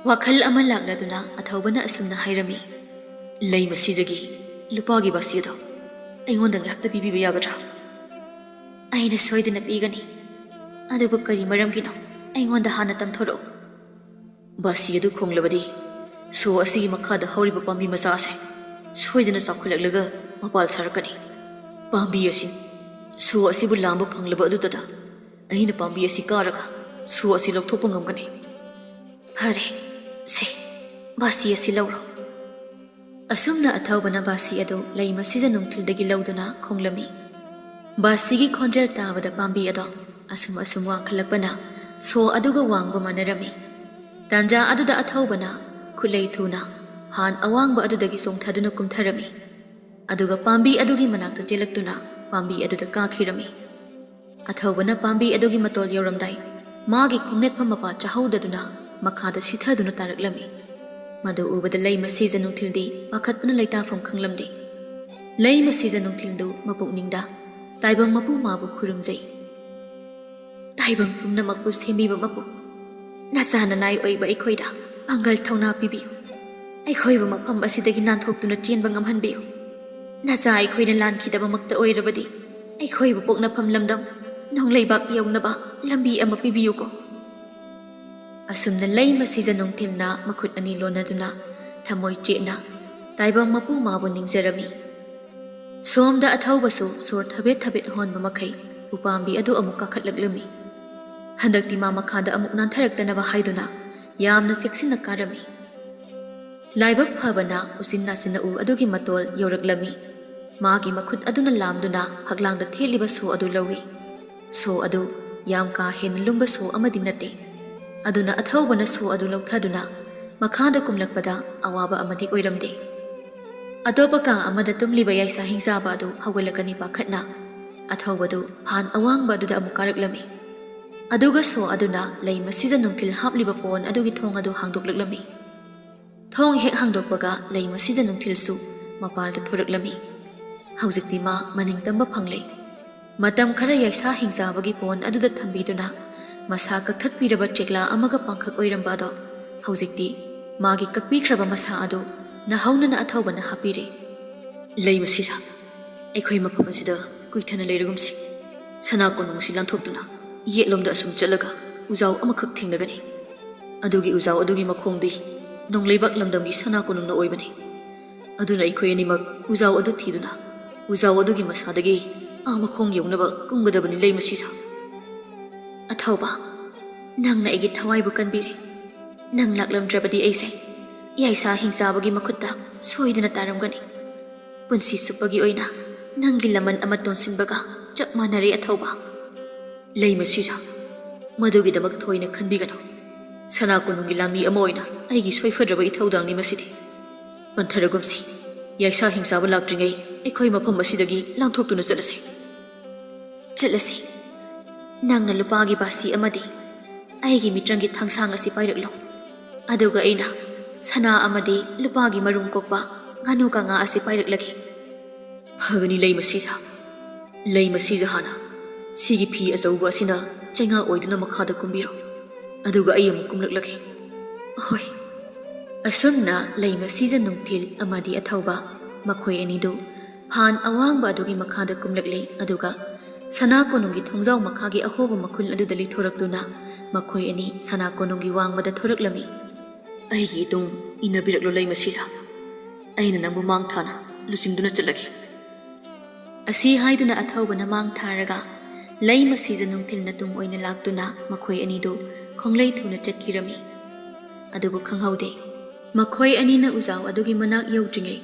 ꯋꯥꯈꯜ ꯑꯃ ꯂꯥꯛꯂꯗꯨꯅ ꯑꯊꯧꯕꯅ ꯑꯁꯨꯝꯅ ꯍꯥꯏꯔꯝꯃꯤ꯫ ꯂꯩꯃꯁꯤꯖꯒꯤ ꯂꯨꯄꯥꯒꯤ ꯕꯥꯁꯤ ꯑꯗꯣ ꯑꯩꯉꯣꯟꯗ ꯉꯥꯏꯍꯥꯛꯇ ꯄꯤꯕꯤꯕ ꯌꯥꯒꯗ꯭ꯔꯥ? ꯑꯩꯅ ꯁꯣꯏꯗꯅ ꯄꯤꯒꯅꯤ꯫ ꯑꯗꯨꯕꯨ ꯀꯔꯤ ꯃꯔꯝꯒꯤꯅꯣ? ꯑꯩꯉꯣꯟꯗ ꯍꯥꯟꯅ ꯇꯝꯊꯣꯔꯛꯎ꯫ ꯕꯥꯁꯤ ꯑꯗꯨ ꯈꯣꯡꯂꯕꯗꯤ ꯁꯣ ꯑꯁꯤꯒꯤ ꯃꯈꯥꯗ ꯍꯧꯔꯤꯕ ꯄꯥꯝꯕꯤ ꯃꯆꯥ ꯑꯁꯦ ꯁꯣꯏꯗꯅ ꯆꯥꯎꯈꯠꯂꯛꯂꯒ ꯃꯄꯥꯜ ꯁꯥꯔꯛꯀꯅꯤ꯫ ꯄꯥꯝꯕꯤ ꯑꯁꯤ ꯁꯣ ꯑꯁꯤꯕꯨ ꯂꯥꯝꯕ ꯐꯪꯂꯕ ꯑꯗꯨꯗꯇ ꯑꯩꯅ ꯄꯥꯝꯕꯤ ꯑꯁꯤ ꯀꯥꯔꯒ ꯁꯣ ꯑꯁꯤ ꯂꯧꯊꯣꯛꯄ ꯉꯝꯒꯅꯤ꯫ ꯐꯔꯦ, ꯁꯦ, ꯕꯥꯁꯤ ꯑꯁꯤ ꯂꯧꯔꯣ꯫ ꯑꯁꯨꯝꯅ ꯑꯊꯧꯕꯅ ꯕꯥꯁꯤ ꯑꯗꯨ ꯂꯩꯃꯁꯤꯖ ꯅꯨꯡꯊꯤꯜꯗꯒꯤ ꯂꯧꯗꯨꯅ ꯈꯣꯡꯂꯝꯃꯤ꯫ ꯕꯥꯁꯤꯒꯤ ꯈꯣꯟꯖꯦꯜ ꯇꯥꯕꯗ ꯄꯥꯝꯕꯤ ꯑꯗꯣ ꯑꯁꯨꯝ ꯑꯁꯨꯝ ꯋꯥꯡꯈꯠꯂꯛꯄꯅ ꯁꯣ ꯑꯗꯨꯒ ꯋꯥꯡꯕ ꯃꯥꯟꯅꯔꯝꯃꯤ꯫ ꯇꯥꯟꯖꯥ ꯑꯗꯨꯗ ꯑꯊꯧꯕꯅ ꯈꯨꯠꯂꯩ ꯊꯨꯅ ꯐꯥꯟ ꯑꯋꯥꯡꯕ ꯑꯗꯨꯗꯒꯤ ꯆꯣꯡꯊꯗꯨꯅ ꯀꯨꯝꯊꯔꯝꯃꯤ꯫ ꯑꯗꯨꯒ ꯄꯥꯝꯕꯤ ꯑꯗꯨꯒꯤ ꯃꯅꯥꯛꯇ ꯆꯦꯜꯂꯛꯇꯨꯅ ꯄꯥꯝꯕꯤ ꯑꯗꯨꯗ ꯀꯥꯈꯤꯔꯝꯃꯤ꯫ ꯑꯊꯧꯕꯅ ꯄꯥꯝꯕꯤ ꯑꯗꯨꯒꯤ ꯃꯇꯣꯜ ꯌꯧꯔꯝꯗꯥꯏ, ꯃꯥꯒꯤ ꯈꯣꯡꯅꯦꯠꯐꯝ ꯃꯄꯥ ꯆꯥꯍꯧꯗꯗꯨꯅ ꯃꯈꯥꯗ ꯁꯤꯊꯗꯨꯅ ꯇꯥꯔꯛꯂꯝꯃꯤ꯫ ꯃꯗꯨ ꯎꯕꯗ ꯂꯩꯃ ꯁꯤꯖ ꯅꯨꯡꯊꯤꯜꯗꯤ ꯄꯥꯈꯠꯄꯅ ꯂꯩꯇꯥꯐꯝ ꯈꯪꯂꯝꯗꯦ꯫ ꯂꯩꯃ ꯁꯤꯖ ꯅꯨꯡꯊꯤꯜꯗꯨ ꯃꯄꯨꯛꯅꯤꯡꯗ ꯇꯥꯏꯕꯪ ꯃꯄꯨ ꯃꯥꯕꯨ ꯈꯨꯔꯨꯝꯖꯩ꯫ ꯇꯥꯏꯕꯪ ꯄꯨꯝꯅꯃꯛꯄꯨ ꯁꯦꯝꯕꯤꯕ ꯃꯄꯨ, ꯅꯆꯥ ꯅꯅꯥꯏ ꯑꯣꯏꯕ ꯑꯩꯈꯣꯏꯗ ꯄꯥꯡꯒꯜ ꯊꯧꯅꯥ ꯄꯤꯕꯤꯌꯨ꯫ ꯑꯩꯈꯣꯏꯕꯨ ꯃꯐꯝ ꯑꯁꯤꯗꯒꯤ ꯅꯥꯟꯊꯣꯛꯇꯨꯅ ꯆꯦꯟꯕ ꯉꯝꯍꯟꯕꯤꯌꯨ꯫ ꯅꯆꯥ ꯑꯩꯈꯣꯏꯅ ꯂꯥꯟꯈꯤꯗꯕꯃꯛꯇ ꯑꯣꯏꯔꯕꯗꯤ ꯑꯩꯈꯣꯏꯕꯨ ꯄꯣꯛꯅꯐꯝ ꯂꯝꯗꯝ ꯅꯣꯡꯂꯩꯕꯥꯛ ꯌꯧꯅꯕ ꯂꯝꯕꯤ ꯑꯃ ꯄꯤꯕꯤꯌꯨꯀꯣ꯫ ꯑꯁꯨꯝꯅ ꯂꯩꯃ ꯁꯤꯖ ꯅꯨꯡꯊꯤꯜꯅ ꯃꯈꯨꯠ ꯑꯅꯤ ꯂꯣꯟꯅꯗꯨꯅ ꯊꯃꯣꯏ ꯆꯦꯠꯅ ꯇꯥꯏꯕꯪ ꯃꯄꯨ ꯃꯥꯕꯨ ꯅꯤꯡꯖꯔꯝꯃꯤ꯫ ꯁꯣꯝꯗ ꯑꯊꯧꯕꯁꯨ ꯁꯣꯔ ꯊꯕꯦꯠ ꯊꯕꯦꯠ ꯍꯣꯟꯕ ꯃꯈꯩ ꯎꯄꯥꯝꯕꯤ ꯑꯗꯨ ꯑꯃꯨꯛ ꯀꯥꯈꯠꯂꯛꯂꯝꯃꯤ꯫ ꯍꯟꯗꯛꯇꯤ ꯃꯥ ꯃꯈꯥꯗ ꯑꯃꯨꯛ ꯅꯥꯟꯊꯔꯛꯇꯅꯕ ꯍꯥꯏꯗꯨꯅ ꯌꯥꯝꯅ ꯆꯦꯛꯁꯤꯟꯅ ꯀꯥꯔꯝꯃꯤ꯫ ꯂꯥꯏꯕꯛ ꯐꯕꯅ ꯎꯆꯤꯟ ꯅꯥꯆꯤꯟꯅ ꯎ ꯑꯗꯨꯒꯤ ꯃꯇꯣꯜ ꯌꯧꯔꯛꯂꯝꯃꯤ꯫ ꯃꯥꯒꯤ ꯃꯈꯨꯠ ꯑꯗꯨꯅ ꯂꯥꯝꯗꯨꯅ ꯐꯛꯂꯥꯡꯗ ꯊꯦꯠꯂꯤꯕ ꯁꯣ ꯑꯗꯨ ꯂꯧꯏ꯫ ꯁꯣ ꯑꯗꯨ ꯌꯥꯝ ꯀꯥ ꯍꯦꯟꯅ ꯂꯨꯝꯕ ꯁꯣ ꯑꯃꯗꯤ ꯅꯠꯇꯦ꯫ ꯑꯗꯨꯅ ꯑꯊꯧꯕꯅ ꯁꯣ ꯑꯗꯨ ꯂꯧꯊꯗꯨꯅ ꯃꯈꯥꯗ ꯀꯨꯝꯂꯛꯄꯗ ꯑꯋꯥꯕ ꯑꯃꯗꯤ ꯑꯣꯏꯔꯝꯗꯦ꯫ ꯑꯇꯣꯞꯄ ꯀꯥ ꯑꯃꯗ ꯇꯨꯝꯂꯤꯕ ꯌꯥꯏꯁꯥ ꯍꯤꯡꯆꯥꯕ ꯑꯗꯨ ꯍꯧꯒꯠꯂꯛꯀꯅꯤ ꯄꯥꯈꯠꯅ ꯑꯊꯧꯕꯗꯨ ꯐꯥꯟ ꯑꯋꯥꯡꯕ ꯑꯗꯨꯗ ꯑꯃꯨꯛ ꯀꯥꯔꯛꯂꯝꯃꯤ꯫ ꯑꯗꯨꯒ ꯁꯣ ꯑꯗꯨꯅ ꯂꯩꯃ ꯁꯤꯖ ꯅꯨꯡꯊꯤꯜ ꯍꯥꯞꯂꯤꯕ ꯄꯣꯟ ꯑꯗꯨꯒꯤ ꯊꯣꯡ ꯑꯗꯨ ꯍꯥꯡꯗꯣꯛꯂꯛꯂꯝꯃꯤ꯫ ꯊꯣꯡ ꯍꯦꯛ ꯍꯥꯡꯗꯣꯛꯄꯒ ꯂꯩꯃ ꯁꯤꯖ ꯅꯨꯡꯊꯤꯜꯁꯨ ꯃꯄꯥꯜꯗ ꯊꯣꯔꯛꯂꯝꯃꯤ꯫ ꯍꯧꯖꯤꯛꯇꯤ ꯃꯥ ꯃꯅꯤꯡ ꯇꯝꯕ ꯐꯪꯂꯦ꯫ ꯃꯇꯝ ꯈꯔ ꯌꯥꯏꯁꯥ ꯍꯤꯡꯆꯥꯕꯒꯤ ꯄꯣꯟ ꯑꯗꯨꯗ ꯊꯝꯕꯤꯗꯨꯅ ꯃꯁꯥ ꯀꯛꯊꯠꯄꯤꯔꯕ ꯆꯦꯛꯂꯥ ꯑꯃꯒ ꯄꯥꯡꯈꯛ ꯑꯣꯏꯔꯝꯕ ꯑꯗꯣ ꯍꯧꯖꯤꯛꯇꯤ ꯃꯥꯒꯤ ꯀꯛꯄꯤꯈ꯭ꯔꯕ ꯃꯁꯥ ꯑꯗꯨ ꯅꯍꯧꯅꯅ ꯑꯊꯧꯕꯅ ꯍꯥꯞꯄꯤꯔꯦ꯫ ꯂꯩꯃ ꯁꯤꯖ, ꯑꯩꯈꯣꯏ ꯃꯐꯝ ꯑꯁꯤꯗ ꯀꯨꯏꯊꯅ ꯂꯩꯔꯒꯨꯝꯁꯤ꯫ ꯁꯅꯥ ꯀꯣꯅꯨꯡ ꯑꯁꯤ ꯂꯥꯟꯊꯣꯛꯇꯨꯅ ꯌꯦꯠꯂꯣꯝꯗ ꯑꯁꯨꯝ ꯆꯠꯂꯒ ꯎꯖꯥꯎ ꯑꯃꯈꯛ ꯊꯦꯡꯅꯒꯅꯤ꯫ ꯑꯗꯨꯒꯤ ꯎꯖꯥꯎ ꯑꯗꯨꯒꯤ ꯃꯈꯣꯡꯗꯤ ꯅꯣꯡꯂꯩꯕꯥꯛ ꯂꯝꯗꯝꯒꯤ ꯁꯅꯥ ꯀꯣꯅꯨꯡꯅ ꯑꯣꯏꯕꯅꯤ꯫ ꯑꯗꯨꯅ ꯑꯩꯈꯣꯏ ꯑꯅꯤꯃꯛ ꯎꯖꯥꯎ ꯑꯗꯨ ꯊꯤꯗꯨꯅ ꯎꯖꯥꯎ ꯑꯗꯨꯒꯤ ꯃꯁꯥꯗꯒꯤ ꯑꯥ ꯃꯈꯣꯡ ꯌꯧꯅꯕ ꯀꯨꯝꯒꯗꯕꯅꯤ ꯂꯩꯃ ꯁꯤꯖ꯫ ꯑꯊꯧꯕ, ꯅꯪꯅ ꯑꯩꯒꯤ ꯊꯋꯥꯏꯕꯨ ꯀꯟꯕꯤꯔꯦ꯫ ꯅꯪ ꯂꯥꯛꯂꯝꯗ꯭ꯔꯕꯗꯤ ꯑꯩꯁꯦ ꯌꯥꯏꯁꯥ ꯍꯤꯡꯆꯥꯕꯒꯤ ꯃꯈꯨꯠꯇ ꯁꯣꯏꯗꯅ ꯇꯥꯔꯝꯒꯅꯤ꯫ ꯄꯨꯟꯁꯤ ꯆꯨꯞꯄꯒꯤ ꯑꯣꯏꯅ ꯅꯪꯒꯤ ꯂꯃꯟ ꯑꯃ ꯇꯣꯟꯁꯤꯟꯕꯒ ꯆꯞ ꯃꯥꯟꯅꯔꯦ ꯑꯊꯧꯕ꯫ ꯂꯩꯃ ꯁꯤꯖ, ꯃꯗꯨꯒꯤꯗꯃꯛ ꯊꯣꯏꯅ ꯈꯟꯕꯤꯒꯅꯨ꯫ ꯁꯅꯥ ꯀꯣꯅꯨꯡꯒꯤ ꯂꯥꯟꯃꯤ ꯑꯃ ꯑꯣꯏꯅ ꯑꯩꯒꯤ ꯁꯣꯏꯐꯗ꯭ꯔꯕ ꯏꯊꯧꯗꯥꯡꯅꯤ ꯃꯁꯤꯗꯤ꯫ ꯄꯟꯊꯔꯒꯨꯝꯁꯤ꯫ ꯌꯥꯏꯁꯥ ꯍꯤꯡꯆꯥꯕ ꯂꯥꯛꯇ꯭ꯔꯤꯉꯩ ꯑꯩꯈꯣꯏ ꯃꯐꯝ ꯑꯁꯤꯗꯒꯤ ꯂꯥꯟꯊꯣꯛꯇꯨꯅ ꯆꯠꯂꯁꯤ꯫ ꯆꯠꯂꯁꯤ꯫ ꯅꯪꯅ ꯂꯨꯄꯥꯒꯤ ꯕꯥꯁꯤ ꯑꯃꯗꯤ "ꯑꯩꯒꯤ ꯃꯤꯇ꯭ꯔꯪꯒꯤ ꯊꯥꯡꯁꯥꯡ ꯑꯁꯤ ꯄꯥꯏꯔꯛꯂꯣ, ꯑꯗꯨꯒ ꯑꯩꯅ ꯁꯅꯥ ꯑꯃꯗꯤ ꯂꯨꯄꯥꯒꯤ ꯃꯔꯨꯝ ꯀꯣꯛꯄ ꯉꯥꯅꯨ ꯀꯥꯉꯥ ꯑꯁꯤ ꯄꯥꯏꯔꯛꯂꯒꯦ꯫" "ꯐꯒꯅꯤ ꯂꯩꯃ ꯁꯤꯖ, ꯂꯩꯃ ꯁꯤꯖ ꯍꯥꯟꯅ ꯁꯤꯒꯤ ꯐꯤ ꯑꯆꯧꯕ ꯑꯁꯤꯅ ꯆꯩꯉꯥꯛ ꯑꯣꯏꯗꯨꯅ ꯃꯈꯥꯗ ꯀꯨꯝꯕꯤꯔꯣ, ꯑꯗꯨꯒ ꯑꯩ ꯑꯃꯨꯛ ꯀꯨꯝꯂꯛꯂꯒꯦ꯫" "ꯍꯣꯏ꯫" ꯑꯁꯨꯝꯅ ꯂꯩꯃ ꯁꯤꯖ ꯅꯨꯡꯊꯤꯜ ꯑꯃꯗꯤ ꯑꯊꯧꯕ, ꯃꯈꯣꯏ ꯑꯅꯤꯗꯨ ꯐꯥꯟ ꯑꯋꯥꯡꯕ ꯑꯗꯨꯒꯤ ꯃꯈꯥꯗ ꯀꯨꯝꯂꯛꯂꯦ, ꯑꯗꯨꯒ ꯁꯅꯥ ꯀꯣꯅꯨꯡꯒꯤ ꯊꯣꯡꯖꯥꯎ ꯃꯈꯥꯒꯤ ꯑꯍꯣꯕ ꯃꯈꯨꯜ ꯑꯗꯨꯗ ꯂꯤꯊꯣꯔꯛꯇꯨꯅ ꯃꯈꯣꯏ ꯑꯅꯤ ꯁꯅꯥ ꯀꯣꯅꯨꯡꯒꯤ ꯋꯥꯡꯃꯗ ꯊꯣꯔꯛꯂꯝꯃꯤ꯫ "ꯑꯩꯒꯤ ꯏꯇꯨꯡ ꯏꯟꯅꯕꯤꯔꯛꯂꯣ ꯂꯩꯃ ꯁꯤꯖ, ꯑꯩꯅ ꯅꯪꯕꯨ ꯃꯥꯡ ꯊꯥꯅ ꯂꯨꯆꯤꯡꯗꯨꯅ ꯆꯠꯂꯒꯦ꯫" ꯑꯁꯤ ꯍꯥꯏꯗꯨꯅ ꯑꯊꯧꯕꯅ ꯃꯥꯡ ꯊꯥꯔꯒ ꯂꯩꯃ ꯁꯤꯖ ꯅꯨꯡꯊꯤꯜꯅ ꯇꯨꯡ ꯑꯣꯏꯅ ꯂꯥꯛꯇꯨꯅ ꯃꯈꯣꯏ ꯑꯅꯤꯗꯨ ꯈꯣꯡꯂꯩ ꯊꯨꯅ ꯆꯠꯈꯤꯔꯝꯃꯤ꯫ ꯑꯗꯨꯕꯨ ꯈꯪꯍꯧꯗꯦ, ꯃꯈꯣꯏ ꯑꯅꯤꯅ ꯎꯖꯥꯎ ꯑꯗꯨꯒꯤ ꯃꯅꯥꯛ ꯌꯧꯗ꯭ꯔꯤꯉꯩ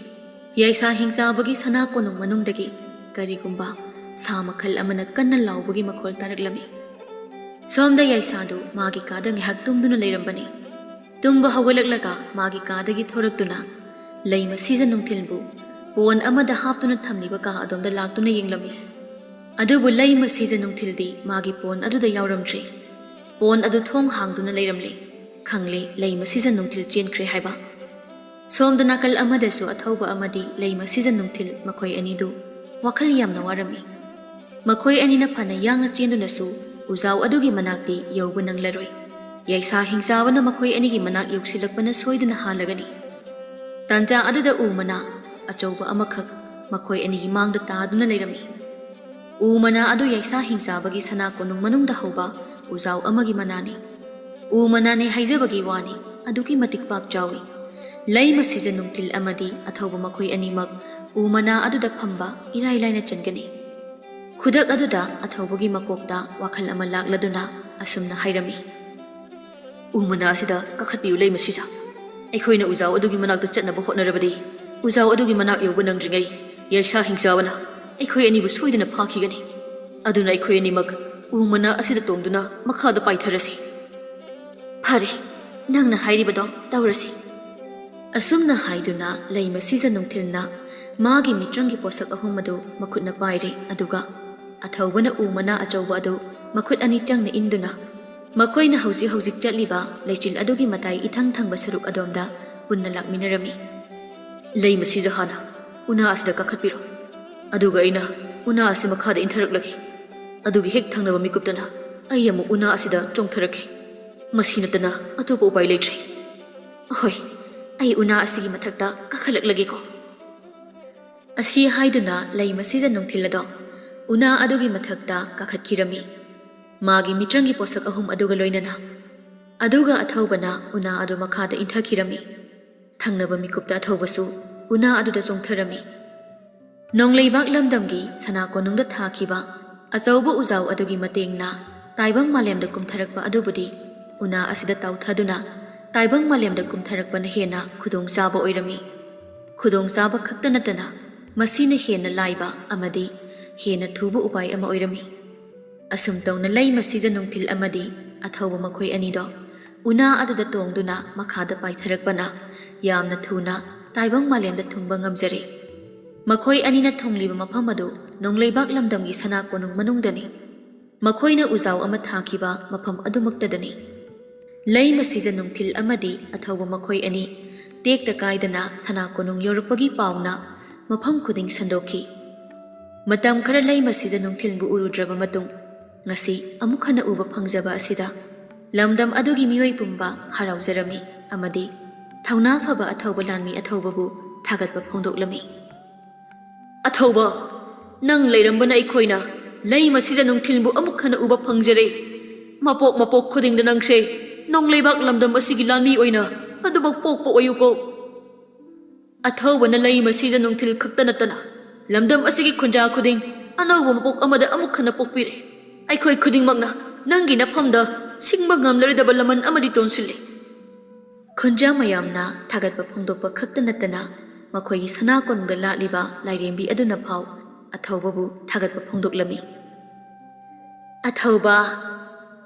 ꯌꯥꯏꯁꯥ ꯍꯤꯡꯆꯥꯕꯒꯤ ꯁꯅꯥ ꯀꯣꯅꯨꯡ ꯃꯅꯨꯡꯗꯒꯤ ꯀꯔꯤꯒꯨꯝꯕ ꯁꯥ ꯃꯈꯜ ꯑꯃꯅ ꯀꯟꯅ ꯂꯥꯎꯕꯒꯤ ꯃꯈꯣꯜ ꯇꯥꯔꯛꯂꯝꯃꯤ꯫ ꯁꯣꯝꯗ ꯌꯥꯏꯁꯥꯗꯨ ꯃꯥꯒꯤ ꯀꯥꯗ ꯉꯥꯏꯍꯥꯛ ꯇꯨꯝꯗꯨꯅ ꯂꯩꯔꯝꯕꯅꯤ꯫ ꯇꯨꯝꯕ ꯍꯧꯒꯠꯂꯛꯂꯒ ꯃꯥꯒꯤ ꯀꯥꯗꯒꯤ ꯊꯣꯔꯛꯇꯨꯅ ꯂꯩꯃ ꯁꯤꯖ ꯅꯨꯡꯊꯤꯜꯕꯨ ꯄꯣꯟ ꯑꯃꯗ ꯍꯥꯞꯇꯨꯅ ꯊꯝꯂꯤꯕ ꯀꯥ ꯑꯗꯣꯝꯗ ꯂꯥꯛꯇꯨꯅ ꯌꯦꯡꯂꯝꯃꯤ꯫ ꯑꯗꯨꯕꯨ ꯂꯩꯃ ꯁꯤꯖ ꯅꯨꯡꯊꯤꯜꯗꯤ ꯃꯥꯒꯤ ꯄꯣꯟ ꯑꯗꯨꯗ ꯌꯥꯎꯔꯝꯗ꯭ꯔꯦ꯫ ꯄꯣꯟ ꯑꯗꯨ ꯊꯣꯡ ꯍꯥꯡꯗꯨꯅ ꯂꯩꯔꯝꯂꯦ꯫ ꯈꯪꯂꯦ ꯂꯩꯃ ꯁꯤꯖ ꯅꯨꯡꯊꯤꯜ ꯆꯦꯟꯈ꯭ꯔꯦ ꯍꯥꯏꯕ꯫ ꯁꯣꯝꯗ ꯅꯥꯀꯜ ꯑꯃꯗꯁꯨ ꯑꯊꯧꯕ ꯑꯃꯗꯤ ꯂꯩꯃ ꯁꯤꯖ ꯅꯨꯡꯊꯤꯜ ꯃꯈꯣꯏ ꯑꯅꯤꯗꯨ ꯋꯥꯈꯜ ꯌꯥꯝꯅ ꯋꯥꯔꯝꯃꯤ꯫ ꯃꯈꯣꯏ ꯑꯅꯤꯅ ꯐꯅ ꯌꯥꯡꯅ ꯆꯦꯟꯗꯨꯅꯁꯨ ꯎꯖꯥꯎ ꯑꯗꯨꯒꯤ ꯃꯅꯥꯛꯇꯤ ꯌꯧꯕ ꯅꯪꯂꯔꯣꯏ꯫ ꯌꯥꯏꯁꯥ ꯍꯤꯡꯆꯥꯕꯅ ꯃꯈꯣꯏ ꯑꯅꯤꯒꯤ ꯃꯅꯥꯛ ꯌꯧꯁꯤꯜꯂꯛꯄꯅ ꯁꯣꯏꯗꯅ ꯍꯥꯜꯂꯒꯅꯤ꯫ ꯇꯥꯟꯖꯥ ꯑꯗꯨꯗ ꯎ ꯃꯅꯥ ꯑꯆꯧꯕ ꯑꯃꯈꯛ ꯃꯈꯣꯏ ꯑꯅꯤꯒꯤ ꯃꯥꯡꯗ ꯇꯥꯗꯨꯅ ꯂꯩꯔꯝꯃꯤ꯫ ꯎ ꯃꯅꯥ ꯑꯗꯨ ꯌꯥꯏꯁꯥ ꯍꯤꯡꯆꯥꯕꯒꯤ ꯁꯅꯥ ꯀꯣꯅꯨꯡ ꯃꯅꯨꯡꯗ ꯍꯧꯕ ꯎꯖꯥꯎ ꯑꯃꯒꯤ ꯃꯅꯥꯅꯤ꯫ ꯎ ꯃꯅꯥꯅꯤ ꯍꯥꯏꯖꯕꯒꯤ ꯋꯥꯅꯤ, ꯑꯗꯨꯛꯀꯤ ꯃꯇꯤꯛ ꯄꯥꯛ ꯆꯥꯎꯏ꯫ ꯂꯩꯃ ꯁꯤꯖ ꯅꯨꯡꯊꯤꯜ ꯑꯃꯗꯤ ꯑꯊꯧꯕ ꯃꯈꯣꯏ ꯑꯅꯤꯃꯛ ꯎ ꯃꯅꯥ ꯑꯗꯨꯗ ꯐꯝꯕ ꯏꯔꯥꯏ ꯂꯥꯏꯅ ꯆꯟꯒꯅꯤ꯫ ꯈꯨꯗꯛ ꯑꯗꯨꯗ ꯑꯊꯧꯕꯒꯤ ꯃꯀꯣꯛꯇ ꯋꯥꯈꯜ ꯑꯃ ꯂꯥꯛꯂꯗꯨꯅ ꯑꯁꯨꯝꯅ ꯍꯥꯏꯔꯝꯃꯤ, "ꯎ ꯃꯅꯥ ꯑꯁꯤꯗ ꯀꯥꯈꯠꯄꯤꯌꯨ ꯂꯩꯃ ꯁꯤꯖ꯫ ꯑꯩꯈꯣꯏꯅ ꯎꯖꯥꯎ ꯑꯗꯨꯒꯤ ꯃꯅꯥꯛꯇ ꯆꯠꯅꯕ ꯍꯣꯠꯅꯔꯕꯗꯤ ꯎꯖꯥꯎ ꯑꯗꯨꯒꯤ ꯃꯅꯥꯛ ꯌꯧꯕ ꯅꯪꯗ꯭ꯔꯤꯉꯩ ꯌꯥꯏꯁꯥ ꯍꯤꯡꯆꯥꯕꯅ ꯑꯩꯈꯣꯏ ꯑꯅꯤꯕꯨ ꯁꯣꯏꯗꯅ ꯐꯥꯈꯤꯒꯅꯤ꯫ ꯑꯗꯨꯅ ꯑꯩꯈꯣꯏ ꯑꯅꯤꯃꯛ ꯎ ꯃꯅꯥ ꯑꯁꯤꯗ ꯇꯣꯡꯗꯨꯅ ꯃꯈꯥꯗ ꯄꯥꯏꯊꯔꯁꯤ꯫" "ꯐꯔꯦ, ꯅꯪꯅ ꯍꯥꯏꯔꯤꯕꯗꯣ ꯇꯧꯔꯁꯤ꯫" ꯑꯁꯨꯝꯅ ꯍꯥꯏꯗꯨꯅ ꯂꯩꯃ ꯁꯤꯖ ꯅꯨꯡꯊꯤꯜꯅ ꯃꯥꯒꯤ ꯃꯤꯇ꯭ꯔꯪꯒꯤ ꯄꯣꯠꯁꯛ ꯑꯍꯨꯝ ꯑꯗꯨ ꯃꯈꯨꯠꯅ ꯄꯥꯏꯔꯦ, ꯑꯗꯨꯒ ꯑꯊꯧꯕꯅ ꯎ ꯃꯅꯥ ꯑꯆꯧꯕ ꯑꯗꯨ ꯃꯈꯨꯠ ꯑꯅꯤ ꯆꯪꯅ ꯏꯟꯗꯨꯅ ꯃꯈꯣꯏꯅ ꯍꯧꯖꯤꯛ ꯍꯧꯖꯤꯛ ꯆꯠꯂꯤꯕ ꯂꯩꯆꯤꯜ ꯑꯗꯨꯒꯤ ꯃꯇꯥꯏ ꯏꯊꯪ ꯊꯪꯕ ꯁꯔꯨꯛ ꯑꯗꯣꯝꯗ ꯄꯨꯟꯅ ꯂꯥꯛꯃꯤꯟꯅꯔꯝꯃꯤ꯫ "ꯂꯩ ꯃꯁꯤꯁꯦ ꯍꯥꯟꯅ ꯎꯅꯥ ꯑꯁꯤꯗ ꯀꯥꯈꯠꯄꯤꯔꯣ, ꯑꯗꯨꯒ ꯑꯩꯅ ꯎꯅꯥ ꯑꯁꯤ ꯃꯈꯥꯗ ꯏꯟꯊꯔꯛꯂꯒꯦ꯫ ꯑꯗꯨꯒꯤ ꯍꯦꯛ ꯊꯪꯅꯕ ꯃꯤꯀꯨꯞꯇꯅ ꯑꯩ ꯑꯃꯨꯛ ꯎꯅꯥ ꯑꯁꯤꯗ ꯆꯣꯡꯊꯔꯛꯀꯦ꯫ ꯃꯁꯤ ꯅꯠꯇꯅ ꯑꯇꯣꯞꯄ ꯎꯄꯥꯏ ꯂꯩꯇ꯭ꯔꯦ꯫" "ꯍꯣꯏ, ꯑꯩ ꯎꯅꯥ ꯑꯁꯤꯒꯤ ꯃꯊꯛꯇ ꯀꯥꯈꯠꯂꯛꯂꯒꯦꯀꯣ꯫" ꯑꯁꯤ ꯍꯥꯏꯗꯨꯅ ꯂꯩ ꯃꯁꯤꯗ ꯅꯨꯡꯊꯤꯜ ꯑꯗꯣ ꯎꯅꯥ ꯑꯗꯨꯒꯤ ꯃꯊꯛꯇ ꯀꯥꯈꯠꯈꯤꯔꯝꯃꯤ, ꯃꯥꯒꯤ ꯃꯤꯇ꯭ꯔꯪꯒꯤ ꯄꯣꯠꯁꯛ ꯑꯍꯨꯝ ꯑꯗꯨꯒ ꯂꯣꯏꯅꯅ꯫ ꯑꯗꯨꯒ ꯑꯊꯧꯕꯅ ꯎꯅꯥ ꯑꯗꯨ ꯃꯈꯥꯗ ꯏꯟꯊꯈꯤꯔꯝꯃꯤ꯫ ꯊꯪꯅꯕ ꯃꯤꯀꯨꯞꯇ ꯑꯊꯧꯕꯁꯨ ꯎꯅꯥ ꯑꯗꯨꯗ ꯆꯣꯡꯊꯔꯝꯃꯤ꯫ ꯅꯣꯡꯂꯩꯕꯥꯛ ꯂꯝꯗꯝꯒꯤ ꯁꯅꯥ ꯀꯣꯅꯨꯡꯗ ꯊꯥꯈꯤꯕ ꯑꯆꯧꯕ ꯎꯖꯥꯎ ꯑꯗꯨꯒꯤ ꯃꯇꯦꯡꯅ ꯇꯥꯏꯕꯪ ꯃꯥꯂꯦꯝꯗ ꯀꯨꯝꯊꯔꯛꯄ ꯑꯗꯨꯕꯨꯗꯤ ꯎꯅꯥ ꯑꯁꯤꯗ ꯇꯥꯎꯊꯗꯨꯅ ꯇꯥꯏꯕꯪ ꯃꯥꯂꯦꯝꯗ ꯀꯨꯝꯊꯔꯛꯄꯅ ꯍꯦꯟꯅ ꯈꯨꯗꯣꯡꯆꯥꯕ ꯑꯣꯏꯔꯝꯃꯤ꯫ ꯈꯨꯗꯣꯡꯆꯥꯕ ꯈꯛꯇ ꯅꯠꯇꯅ ꯃꯁꯤꯅ ꯍꯦꯟꯅ ꯂꯥꯏꯕ ꯑꯃꯗꯤ ꯍꯦꯟꯅ ꯊꯨꯕ ꯎꯄꯥꯏ ꯑꯃ ꯑꯣꯏꯔꯝꯃꯤ꯫ ꯑꯁꯨꯝ ꯇꯧꯅ ꯂꯩ ꯃꯁꯤꯗ ꯅꯨꯡꯊꯤꯜ ꯑꯃꯗꯤ ꯑꯊꯧꯕ ꯃꯈꯣꯏ ꯑꯅꯤꯗꯣ ꯎꯅꯥ ꯑꯗꯨꯗ ꯇꯣꯡꯗꯨꯅ ꯃꯈꯥꯗ ꯄꯥꯏꯊꯔꯛꯄꯅ ꯌꯥꯝꯅ ꯊꯨꯅ ꯇꯥꯏꯕꯪ ꯃꯥꯂꯦꯝꯗ ꯊꯨꯡꯕ ꯉꯝꯖꯔꯦ꯫ ꯃꯈꯣꯏ ꯑꯅꯤꯅ ꯊꯨꯡꯂꯤꯕ ꯃꯐꯝ ꯑꯗꯨ ꯅꯣꯡꯂꯩꯕꯥꯛ ꯂꯝꯗꯝꯒꯤ ꯁꯅꯥ ꯀꯣꯅꯨꯡ ꯃꯅꯨꯡꯗꯅꯤ꯫ ꯃꯈꯣꯏꯅ ꯎꯖꯥꯎ ꯑꯃ ꯊꯥꯈꯤꯕ ꯃꯐꯝ ꯑꯗꯨꯃꯛꯇꯗꯅꯤ꯫ ꯂꯩ ꯃꯁꯤꯗ ꯅꯨꯡꯊꯤꯜ ꯑꯃꯗꯤ ꯑꯊꯧꯕ ꯃꯈꯣꯏ ꯑꯅꯤ ꯇꯦꯛꯇ ꯀꯥꯏꯗꯅ ꯁꯅꯥ ꯀꯣꯅꯨꯡ ꯌꯧꯔꯛꯄꯒꯤ ꯄꯥꯎꯅ ꯃꯐꯝ ꯈꯨꯗꯤꯡ ꯁꯟꯗꯣꯛꯈꯤ꯫ ꯃꯇꯝ ꯈꯔ ꯂꯩ ꯃꯁꯤꯗ ꯅꯨꯡꯊꯤꯜꯕꯨ ꯎꯔꯨꯗ꯭ꯔꯕ ꯃꯇꯨꯡ, ꯉꯁꯤ ꯑꯃꯨꯛ ꯍꯟꯅ ꯎꯕ ꯐꯪꯖꯕ ꯑꯁꯤꯗ ꯂꯝꯗꯝ ꯑꯗꯨꯒꯤ ꯃꯤꯑꯣꯏ ꯄꯨꯝꯕ ꯍꯔꯥꯎꯖꯔꯝꯃꯤ ꯑꯃꯗꯤ ꯊꯧꯅꯥ ꯐꯕ ꯑꯊꯧꯕ ꯂꯥꯟꯃꯤ ꯑꯊꯧꯕꯕꯨ ꯊꯥꯒꯠꯄ ꯐꯣꯡꯗꯣꯛꯂꯝꯃꯤ꯫ "ꯑꯊꯧꯕ, ꯅꯪ ꯂꯩꯔꯝꯕꯅ ꯑꯩꯈꯣꯏꯅ ꯂꯩ ꯃꯁꯤꯗ ꯅꯨꯡꯊꯤꯜꯕꯨ ꯑꯃꯨꯛ ꯍꯟꯅ ꯎꯕ ꯐꯪꯖꯔꯦ꯫ ꯃꯄꯣꯛ ꯃꯄꯣꯛ ꯈꯨꯗꯤꯡꯗ ꯅꯪꯁꯦ ꯅꯣꯡꯂꯩꯕꯥꯛ ꯂꯝꯗꯝ ꯑꯁꯤꯒꯤ ꯂꯥꯟꯃꯤ ꯑꯣꯏꯅ ꯑꯗꯨꯃꯛ ꯄꯣꯛꯄ ꯑꯣꯏꯌꯨꯀꯣ꯫" ꯑꯊꯧꯕꯅ ꯂꯩ ꯃꯁꯤꯗ ꯅꯨꯡꯊꯤꯜ ꯈꯛꯇ ꯅꯠꯇꯅ ꯂꯝꯗꯝ ꯑꯁꯤꯒꯤ ꯈꯨꯟꯖꯥ ꯈꯨꯗꯤꯡ ꯑꯅꯧꯕ ꯃꯄꯣꯛ ꯑꯃꯗ ꯑꯃꯨꯛ ꯍꯟꯅ ꯄꯣꯛꯄꯤꯔꯦ꯫ ꯑꯩꯈꯣꯏ ꯈꯨꯗꯤꯡꯃꯛꯅ ꯅꯪꯒꯤ ꯅꯐꯝꯗ ꯁꯤꯡꯕ ꯉꯝꯂꯔꯣꯏꯗꯕ ꯂꯃꯟ ꯑꯃꯗꯤ ꯇꯣꯟꯁꯤꯜꯂꯦ꯫ ꯈꯨꯟꯖꯥ ꯃꯌꯥꯝꯅ ꯊꯥꯒꯠꯄ ꯐꯣꯡꯗꯣꯛꯄ ꯈꯛꯇ ꯅꯠꯇꯅ ꯃꯈꯣꯏꯒꯤ ꯁꯅꯥ ꯀꯣꯅꯨꯡꯗ ꯂꯥꯠꯂꯤꯕ ꯂꯥꯏꯔꯦꯝꯕꯤ ꯑꯗꯨꯅ ꯐꯥꯎ ꯑꯊꯧꯕꯕꯨ ꯊꯥꯒꯠꯄ ꯐꯣꯡꯗꯣꯛꯂꯝꯃꯤ꯫ "ꯑꯊꯧꯕ,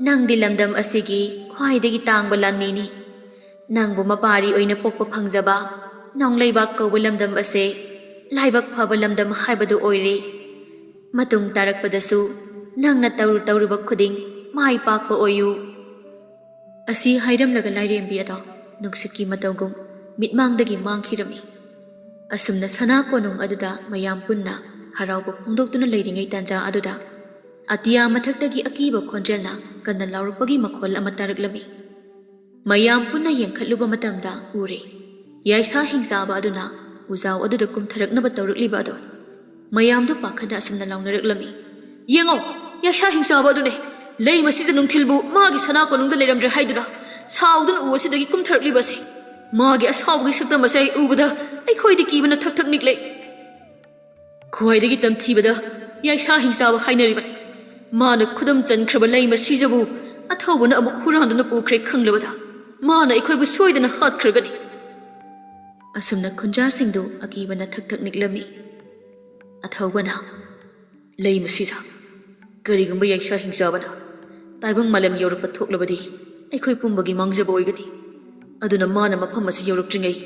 ꯅꯪꯗꯤ ꯂꯝꯗꯝ ꯑꯁꯤꯒꯤ ꯈ꯭ꯋꯥꯏꯗꯒꯤ ꯇꯥꯡꯕ ꯂꯥꯟꯃꯤꯅꯤ꯫ ꯅꯪꯕꯨ ꯃꯄꯥꯔꯤ ꯑꯣꯏꯅ ꯄꯣꯛꯄ ꯐꯪꯖꯕ ꯅꯣꯡꯂꯩꯕꯥꯛ ꯀꯧꯕ ꯂꯝꯗꯝ ꯑꯁꯦ ꯂꯥꯏꯕꯛ ꯐꯕ ꯂꯝꯗꯝ ꯍꯥꯏꯕꯗꯨ ꯑꯣꯏꯔꯦ꯫ ꯃꯇꯨꯡ ꯇꯥꯔꯛꯄꯗꯁꯨ ꯅꯪꯅ ꯇꯧꯔꯨ ꯇꯧꯔꯨꯕ ꯈꯨꯗꯤꯡ ꯃꯥꯏ ꯄꯥꯛꯄ ꯑꯣꯏꯌꯨ꯫" ꯑꯁꯤ ꯍꯥꯏꯔꯝꯂꯒ ꯂꯥꯏꯔꯦꯝꯕꯤ ꯑꯗꯣ ꯅꯨꯡꯁꯤꯠꯀꯤ ꯃꯇꯧꯒꯨꯝ ꯃꯤꯠꯃꯥꯡꯗꯒꯤ ꯃꯥꯡꯈꯤꯔꯝꯃꯤ꯫ ꯑꯁꯨꯝꯅ ꯁꯅꯥ ꯀꯣꯅꯨꯡ ꯑꯗꯨꯗ ꯃꯌꯥꯝ ꯄꯨꯟꯅ ꯍꯔꯥꯎꯕ ꯐꯣꯡꯗꯣꯛꯇꯨꯅ ꯂꯩꯔꯤꯉꯩ ꯇꯥꯟꯖꯥ ꯑꯗꯨꯗ ꯑꯇꯤꯌꯥ ꯃꯊꯛꯇꯒꯤ ꯑꯀꯤꯕ ꯈꯣꯟꯖꯦꯜꯅ ꯀꯟꯅ ꯂꯥꯎꯔꯛꯄꯒꯤ ꯃꯈꯣꯜ ꯑꯃ ꯇꯥꯔꯛꯂꯝꯃꯤ꯫ ꯃꯌꯥꯝ ꯄꯨꯟꯅ ꯌꯦꯡꯈꯠꯂꯨꯕ ꯃꯇꯝꯗ ꯎꯔꯦ, ꯌꯥꯏꯁꯥ ꯍꯤꯡꯆꯥꯕ ꯑꯗꯨꯅ ꯎꯖꯥꯎ ꯑꯗꯨꯗ ꯀꯨꯝꯊꯔꯛꯅꯕ ꯇꯧꯔꯛꯂꯤꯕ ꯑꯗꯣ꯫ ꯃꯌꯥꯝꯗꯨ ꯄꯥꯈꯠꯅ ꯑꯁꯨꯝꯅ ꯂꯥꯎꯅꯔꯛꯂꯝꯃꯤ, "ꯌꯦꯡꯉꯣ, ꯌꯥꯏꯁꯥ ꯍꯤꯡꯆꯥꯕ ꯑꯗꯨꯅꯦ! ꯂꯩ ꯃꯁꯤꯗ ꯅꯨꯡꯊꯤꯜꯕꯨ ꯃꯥꯒꯤ ꯁꯅꯥ ꯀꯣꯅꯨꯡꯗ ꯂꯩꯔꯝꯗ꯭ꯔꯦ ꯍꯥꯏꯗꯨꯅ ꯁꯥꯎꯗꯨꯅ ꯎ ꯑꯁꯤꯗꯒꯤ ꯀꯨꯝꯊꯔꯛꯂꯤꯕ ꯑꯁꯦ! ꯃꯥꯒꯤ ꯑꯁꯥꯎꯕꯒꯤ ꯁꯛꯇꯝ ꯑꯁꯦ ꯑꯩ ꯎꯕꯗ ꯑꯩꯈꯣꯏꯗꯤ ꯀꯤꯕꯅ ꯊꯛ ꯊꯛ ꯅꯤꯛꯂꯦ꯫ ꯈ꯭ꯋꯥꯏꯗꯒꯤ ꯇꯝꯊꯤꯕꯗ ꯌꯥꯏꯁꯥ ꯍꯤꯡꯆꯥꯕ ꯍꯥꯏꯅꯔꯤꯕꯅꯤ꯫ ꯃꯥꯅ ꯈꯨꯗꯨꯝ ꯆꯟꯈ꯭ꯔꯕ ꯂꯩ ꯃꯁꯤꯖꯕꯨ ꯑꯊꯧꯕꯅ ꯑꯃꯨꯛ ꯍꯨꯔꯥꯟꯗꯨꯅ ꯄꯨꯈ꯭ꯔꯦ ꯈꯪꯂꯕꯗ ꯃꯥꯅ ꯑꯩꯈꯣꯏꯕꯨ ꯁꯣꯏꯗꯅ ꯍꯥꯠꯈ꯭ꯔꯒꯅꯤ꯫" ꯑꯁꯨꯝꯅ ꯈꯨꯟꯖꯥꯁꯤꯡꯗꯨ ꯑꯀꯤꯕꯅ ꯊꯛ ꯊꯛ ꯅꯤꯛꯂꯝꯃꯤ꯫ ꯑꯊꯧꯕꯅ, "ꯂꯩ ꯃꯁꯤꯁꯥ, ꯀꯔꯤꯒꯨꯝꯕ ꯌꯥꯏꯁꯥ ꯍꯤꯡꯆꯥꯕꯅ ꯇꯥꯏꯕꯪ ꯃꯥꯂꯦꯝ ꯌꯧꯔꯛꯄ ꯊꯣꯛꯂꯕꯗꯤ ꯑꯩꯈꯣꯏ ꯄꯨꯝꯕꯒꯤ ꯃꯥꯡꯖꯕ ꯑꯣꯏꯒꯅꯤ꯫ ꯑꯗꯨꯅ ꯃꯥꯅ ꯃꯐꯝ ꯑꯁꯤ ꯌꯧꯔꯛꯇ꯭ꯔꯤꯉꯩ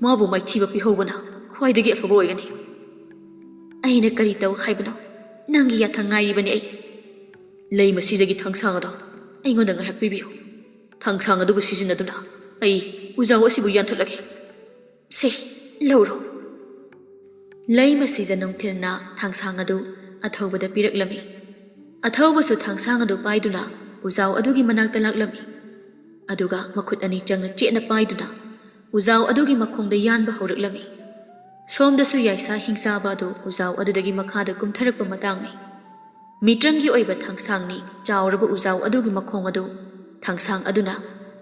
ꯃꯥꯕꯨ ꯃꯥꯏꯊꯤꯕ ꯄꯤꯍꯧꯕꯅ ꯈ꯭ꯋꯥꯏꯗꯒꯤ ꯑꯐꯕ ꯑꯣꯏꯒꯅꯤ꯫" "ꯑꯩꯅ ꯀꯔꯤ ꯇꯧ ꯍꯥꯏꯕꯅꯣ? ꯅꯪꯒꯤ ꯌꯥꯊꯪ ꯉꯥꯏꯔꯤꯕꯅꯤ ꯑꯩ꯫" "ꯂꯩ ꯃꯁꯤꯗꯒꯤ ꯊꯥꯡꯁꯥꯡ ꯑꯗꯣ ꯑꯩꯉꯣꯟꯗ ꯉꯥꯏꯍꯥꯛ ꯄꯤꯕꯤꯌꯨ꯫ ꯊꯥꯡꯁꯥꯡ ꯑꯗꯨꯕꯨ ꯁꯤꯖꯤꯟꯅꯗꯨꯅ ꯑꯩ ꯎꯖꯥꯎ ꯑꯁꯤꯕꯨ ꯌꯥꯟꯊꯠꯂꯒꯦ꯫ ꯁꯦ, ꯂꯧꯔꯣ꯫" ꯂꯩ ꯃꯁꯤꯖ ꯅꯨꯡꯊꯤꯜꯅ ꯊꯥꯡꯁꯥꯡ ꯑꯗꯨ ꯑꯊꯧꯕꯗ ꯄꯤꯔꯛꯂꯝꯃꯤ꯫ ꯑꯊꯧꯕꯁꯨ ꯊꯥꯡꯁꯥꯡ ꯑꯗꯨ ꯄꯥꯏꯗꯨꯅ ꯎꯖꯥꯎ ꯑꯗꯨꯒꯤ ꯃꯅꯥꯛꯇ ꯂꯥꯛꯂꯝꯃꯤ꯫ ꯑꯗꯨꯒ ꯃꯈꯨꯠ ꯑꯅꯤ ꯆꯪꯅ ꯆꯦꯠꯅ ꯄꯥꯏꯗꯨꯅ ꯎꯖꯥꯎ ꯑꯗꯨꯒꯤ ꯃꯈꯣꯡꯗ ꯌꯥꯟꯕ ꯍꯧꯔꯛꯂꯝꯃꯤ꯫ ꯁꯣꯝꯗꯁꯨ ꯌꯥꯏꯁꯥ ꯍꯤꯡꯆꯥꯕ ꯑꯗꯨ ꯎꯖꯥꯎ ꯑꯗꯨꯗꯒꯤ ꯃꯈꯥꯗ ꯀꯨꯝꯊꯔꯛꯄ ꯃꯇꯥꯡꯅꯤ꯫ ꯃꯤꯇ꯭ꯔꯪꯒꯤ ꯑꯣꯏꯕ ꯊꯥꯡꯁꯥꯡꯅꯤ ꯆꯥꯎꯔꯕ ꯎꯖꯥꯎ ꯑꯗꯨꯒꯤ ꯃꯈꯣꯡ ꯑꯗꯨ ꯊꯥꯡꯁꯥꯡ ꯑꯗꯨꯅ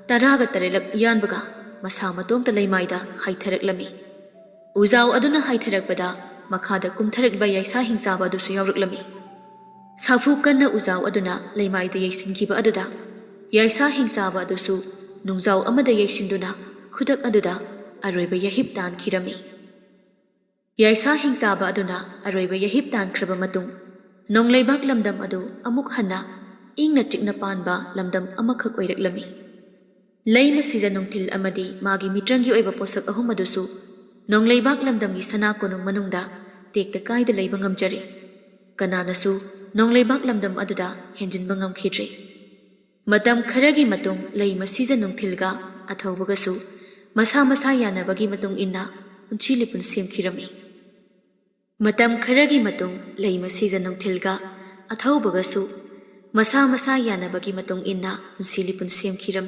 ꯇꯔꯥꯒ ꯇꯔꯦꯠꯂꯛ ꯌꯥꯟꯕꯒ ꯃꯁꯥ ꯃꯇꯣꯝꯇ ꯂꯩꯃꯥꯏꯗ ꯍꯥꯏꯊꯔꯛꯂꯝꯃꯤ꯫ ꯎꯖꯥꯎ ꯑꯗꯨꯅ ꯍꯥꯏꯊꯔꯛꯄꯗ ꯃꯈꯥꯗ ꯀꯨꯝꯊꯔꯛꯂꯤꯕ ꯌꯥꯏꯁꯥ ꯍꯤꯡꯆꯥꯕ ꯑꯗꯨꯁꯨ ꯌꯥꯎꯔꯛꯂꯝꯃꯤ꯫ ꯁꯥꯐꯨ ꯀꯟꯅ ꯎꯖꯥꯎ ꯑꯗꯨꯅ ꯂꯩꯃꯥꯏꯗ ꯌꯩꯁꯤꯟꯈꯤꯕ ꯑꯗꯨꯗ ꯌꯥꯏꯁꯥ ꯍꯤꯡꯆꯥꯕ ꯑꯗꯨꯁꯨ ꯅꯨꯡꯖꯥꯎ ꯑꯃꯗ ꯌꯩꯁꯤꯟꯗꯨꯅ ꯈꯨꯗꯛ ꯑꯗꯨꯗ ꯑꯔꯣꯏꯕ ꯌꯥꯍꯤꯞ ꯇꯥꯟꯈꯤꯔꯝꯃꯤ꯫ ꯌꯥꯏꯁꯥ ꯍꯤꯡꯆꯥꯕ ꯑꯗꯨꯅ ꯑꯔꯣꯏꯕ ꯌꯥꯍꯤꯞ ꯇꯥꯟꯈ꯭ꯔꯕ ꯃꯇꯨꯡ, ꯅꯣꯡꯂꯩꯕꯥꯛ ꯂꯝꯗꯝ ꯑꯗꯨ ꯑꯃꯨꯛ ꯍꯟꯅ ꯏꯪꯅ ꯆꯤꯛꯅ ꯄꯥꯟꯕ ꯂꯝꯗꯝ ꯑꯃꯈꯛ ꯑꯣꯏꯔꯛꯂꯝꯃꯤ꯫ ꯂꯩ ꯃꯁꯤꯖ ꯅꯨꯡꯊꯤꯜ ꯑꯃꯗꯤ ꯃꯥꯒꯤ ꯃꯤꯇ꯭ꯔꯪꯒꯤ ꯑꯣꯏꯕ ꯄꯣꯠꯁꯛ ꯑꯍꯨꯝ ꯑꯗꯨꯁꯨ ꯅꯣꯡꯂꯩꯕꯥꯛ ꯂꯝꯗꯝꯒꯤ ꯁꯅꯥ ꯀꯣꯅꯨꯡ ꯃꯅꯨꯡꯗ ꯇꯦꯛꯇ ꯀꯥꯏꯗ ꯂꯩꯕ ꯉꯝꯖꯔꯦ꯫ ꯀꯅꯥꯅꯁꯨ ꯅꯣꯡꯂꯩꯕꯥꯛ ꯂꯝꯗꯝ ꯑꯗꯨꯗ ꯍꯦꯟꯖꯤꯟꯕ ꯉꯝꯈꯤꯗ꯭ꯔꯦ꯫ ꯃꯇꯝ ꯈꯔꯒꯤ ꯃꯇꯨꯡ ꯂꯩꯃ ꯁꯤꯖ ꯅꯨꯡꯊꯤꯜꯒ ꯑꯊꯧꯕꯒꯁꯨ ꯃꯁꯥ ꯃꯁꯥ ꯌꯥꯅꯕꯒꯤ ꯃꯇꯨꯡ ꯏꯟꯅ ꯄꯨꯟꯁꯤ ꯂꯤꯄꯨꯟ ꯁꯦꯝꯈꯤꯔꯝꯃꯤ꯫ ꯃꯇꯝ ꯈꯔꯒꯤ ꯃꯇꯨꯡ ꯂꯩꯃ ꯁꯤꯖ ꯅꯨꯡꯊꯤꯜꯒ ꯑꯊꯧꯕꯒꯁꯨ ꯃꯁꯥ ꯃꯁꯥ ꯌꯥꯅꯕꯒꯤ ꯃꯇꯨꯡ ꯏꯟꯅ ꯄꯨꯟꯁꯤ ꯂꯤꯄꯨꯟ ꯁꯦꯝꯈꯤꯔꯝꯃꯤ꯫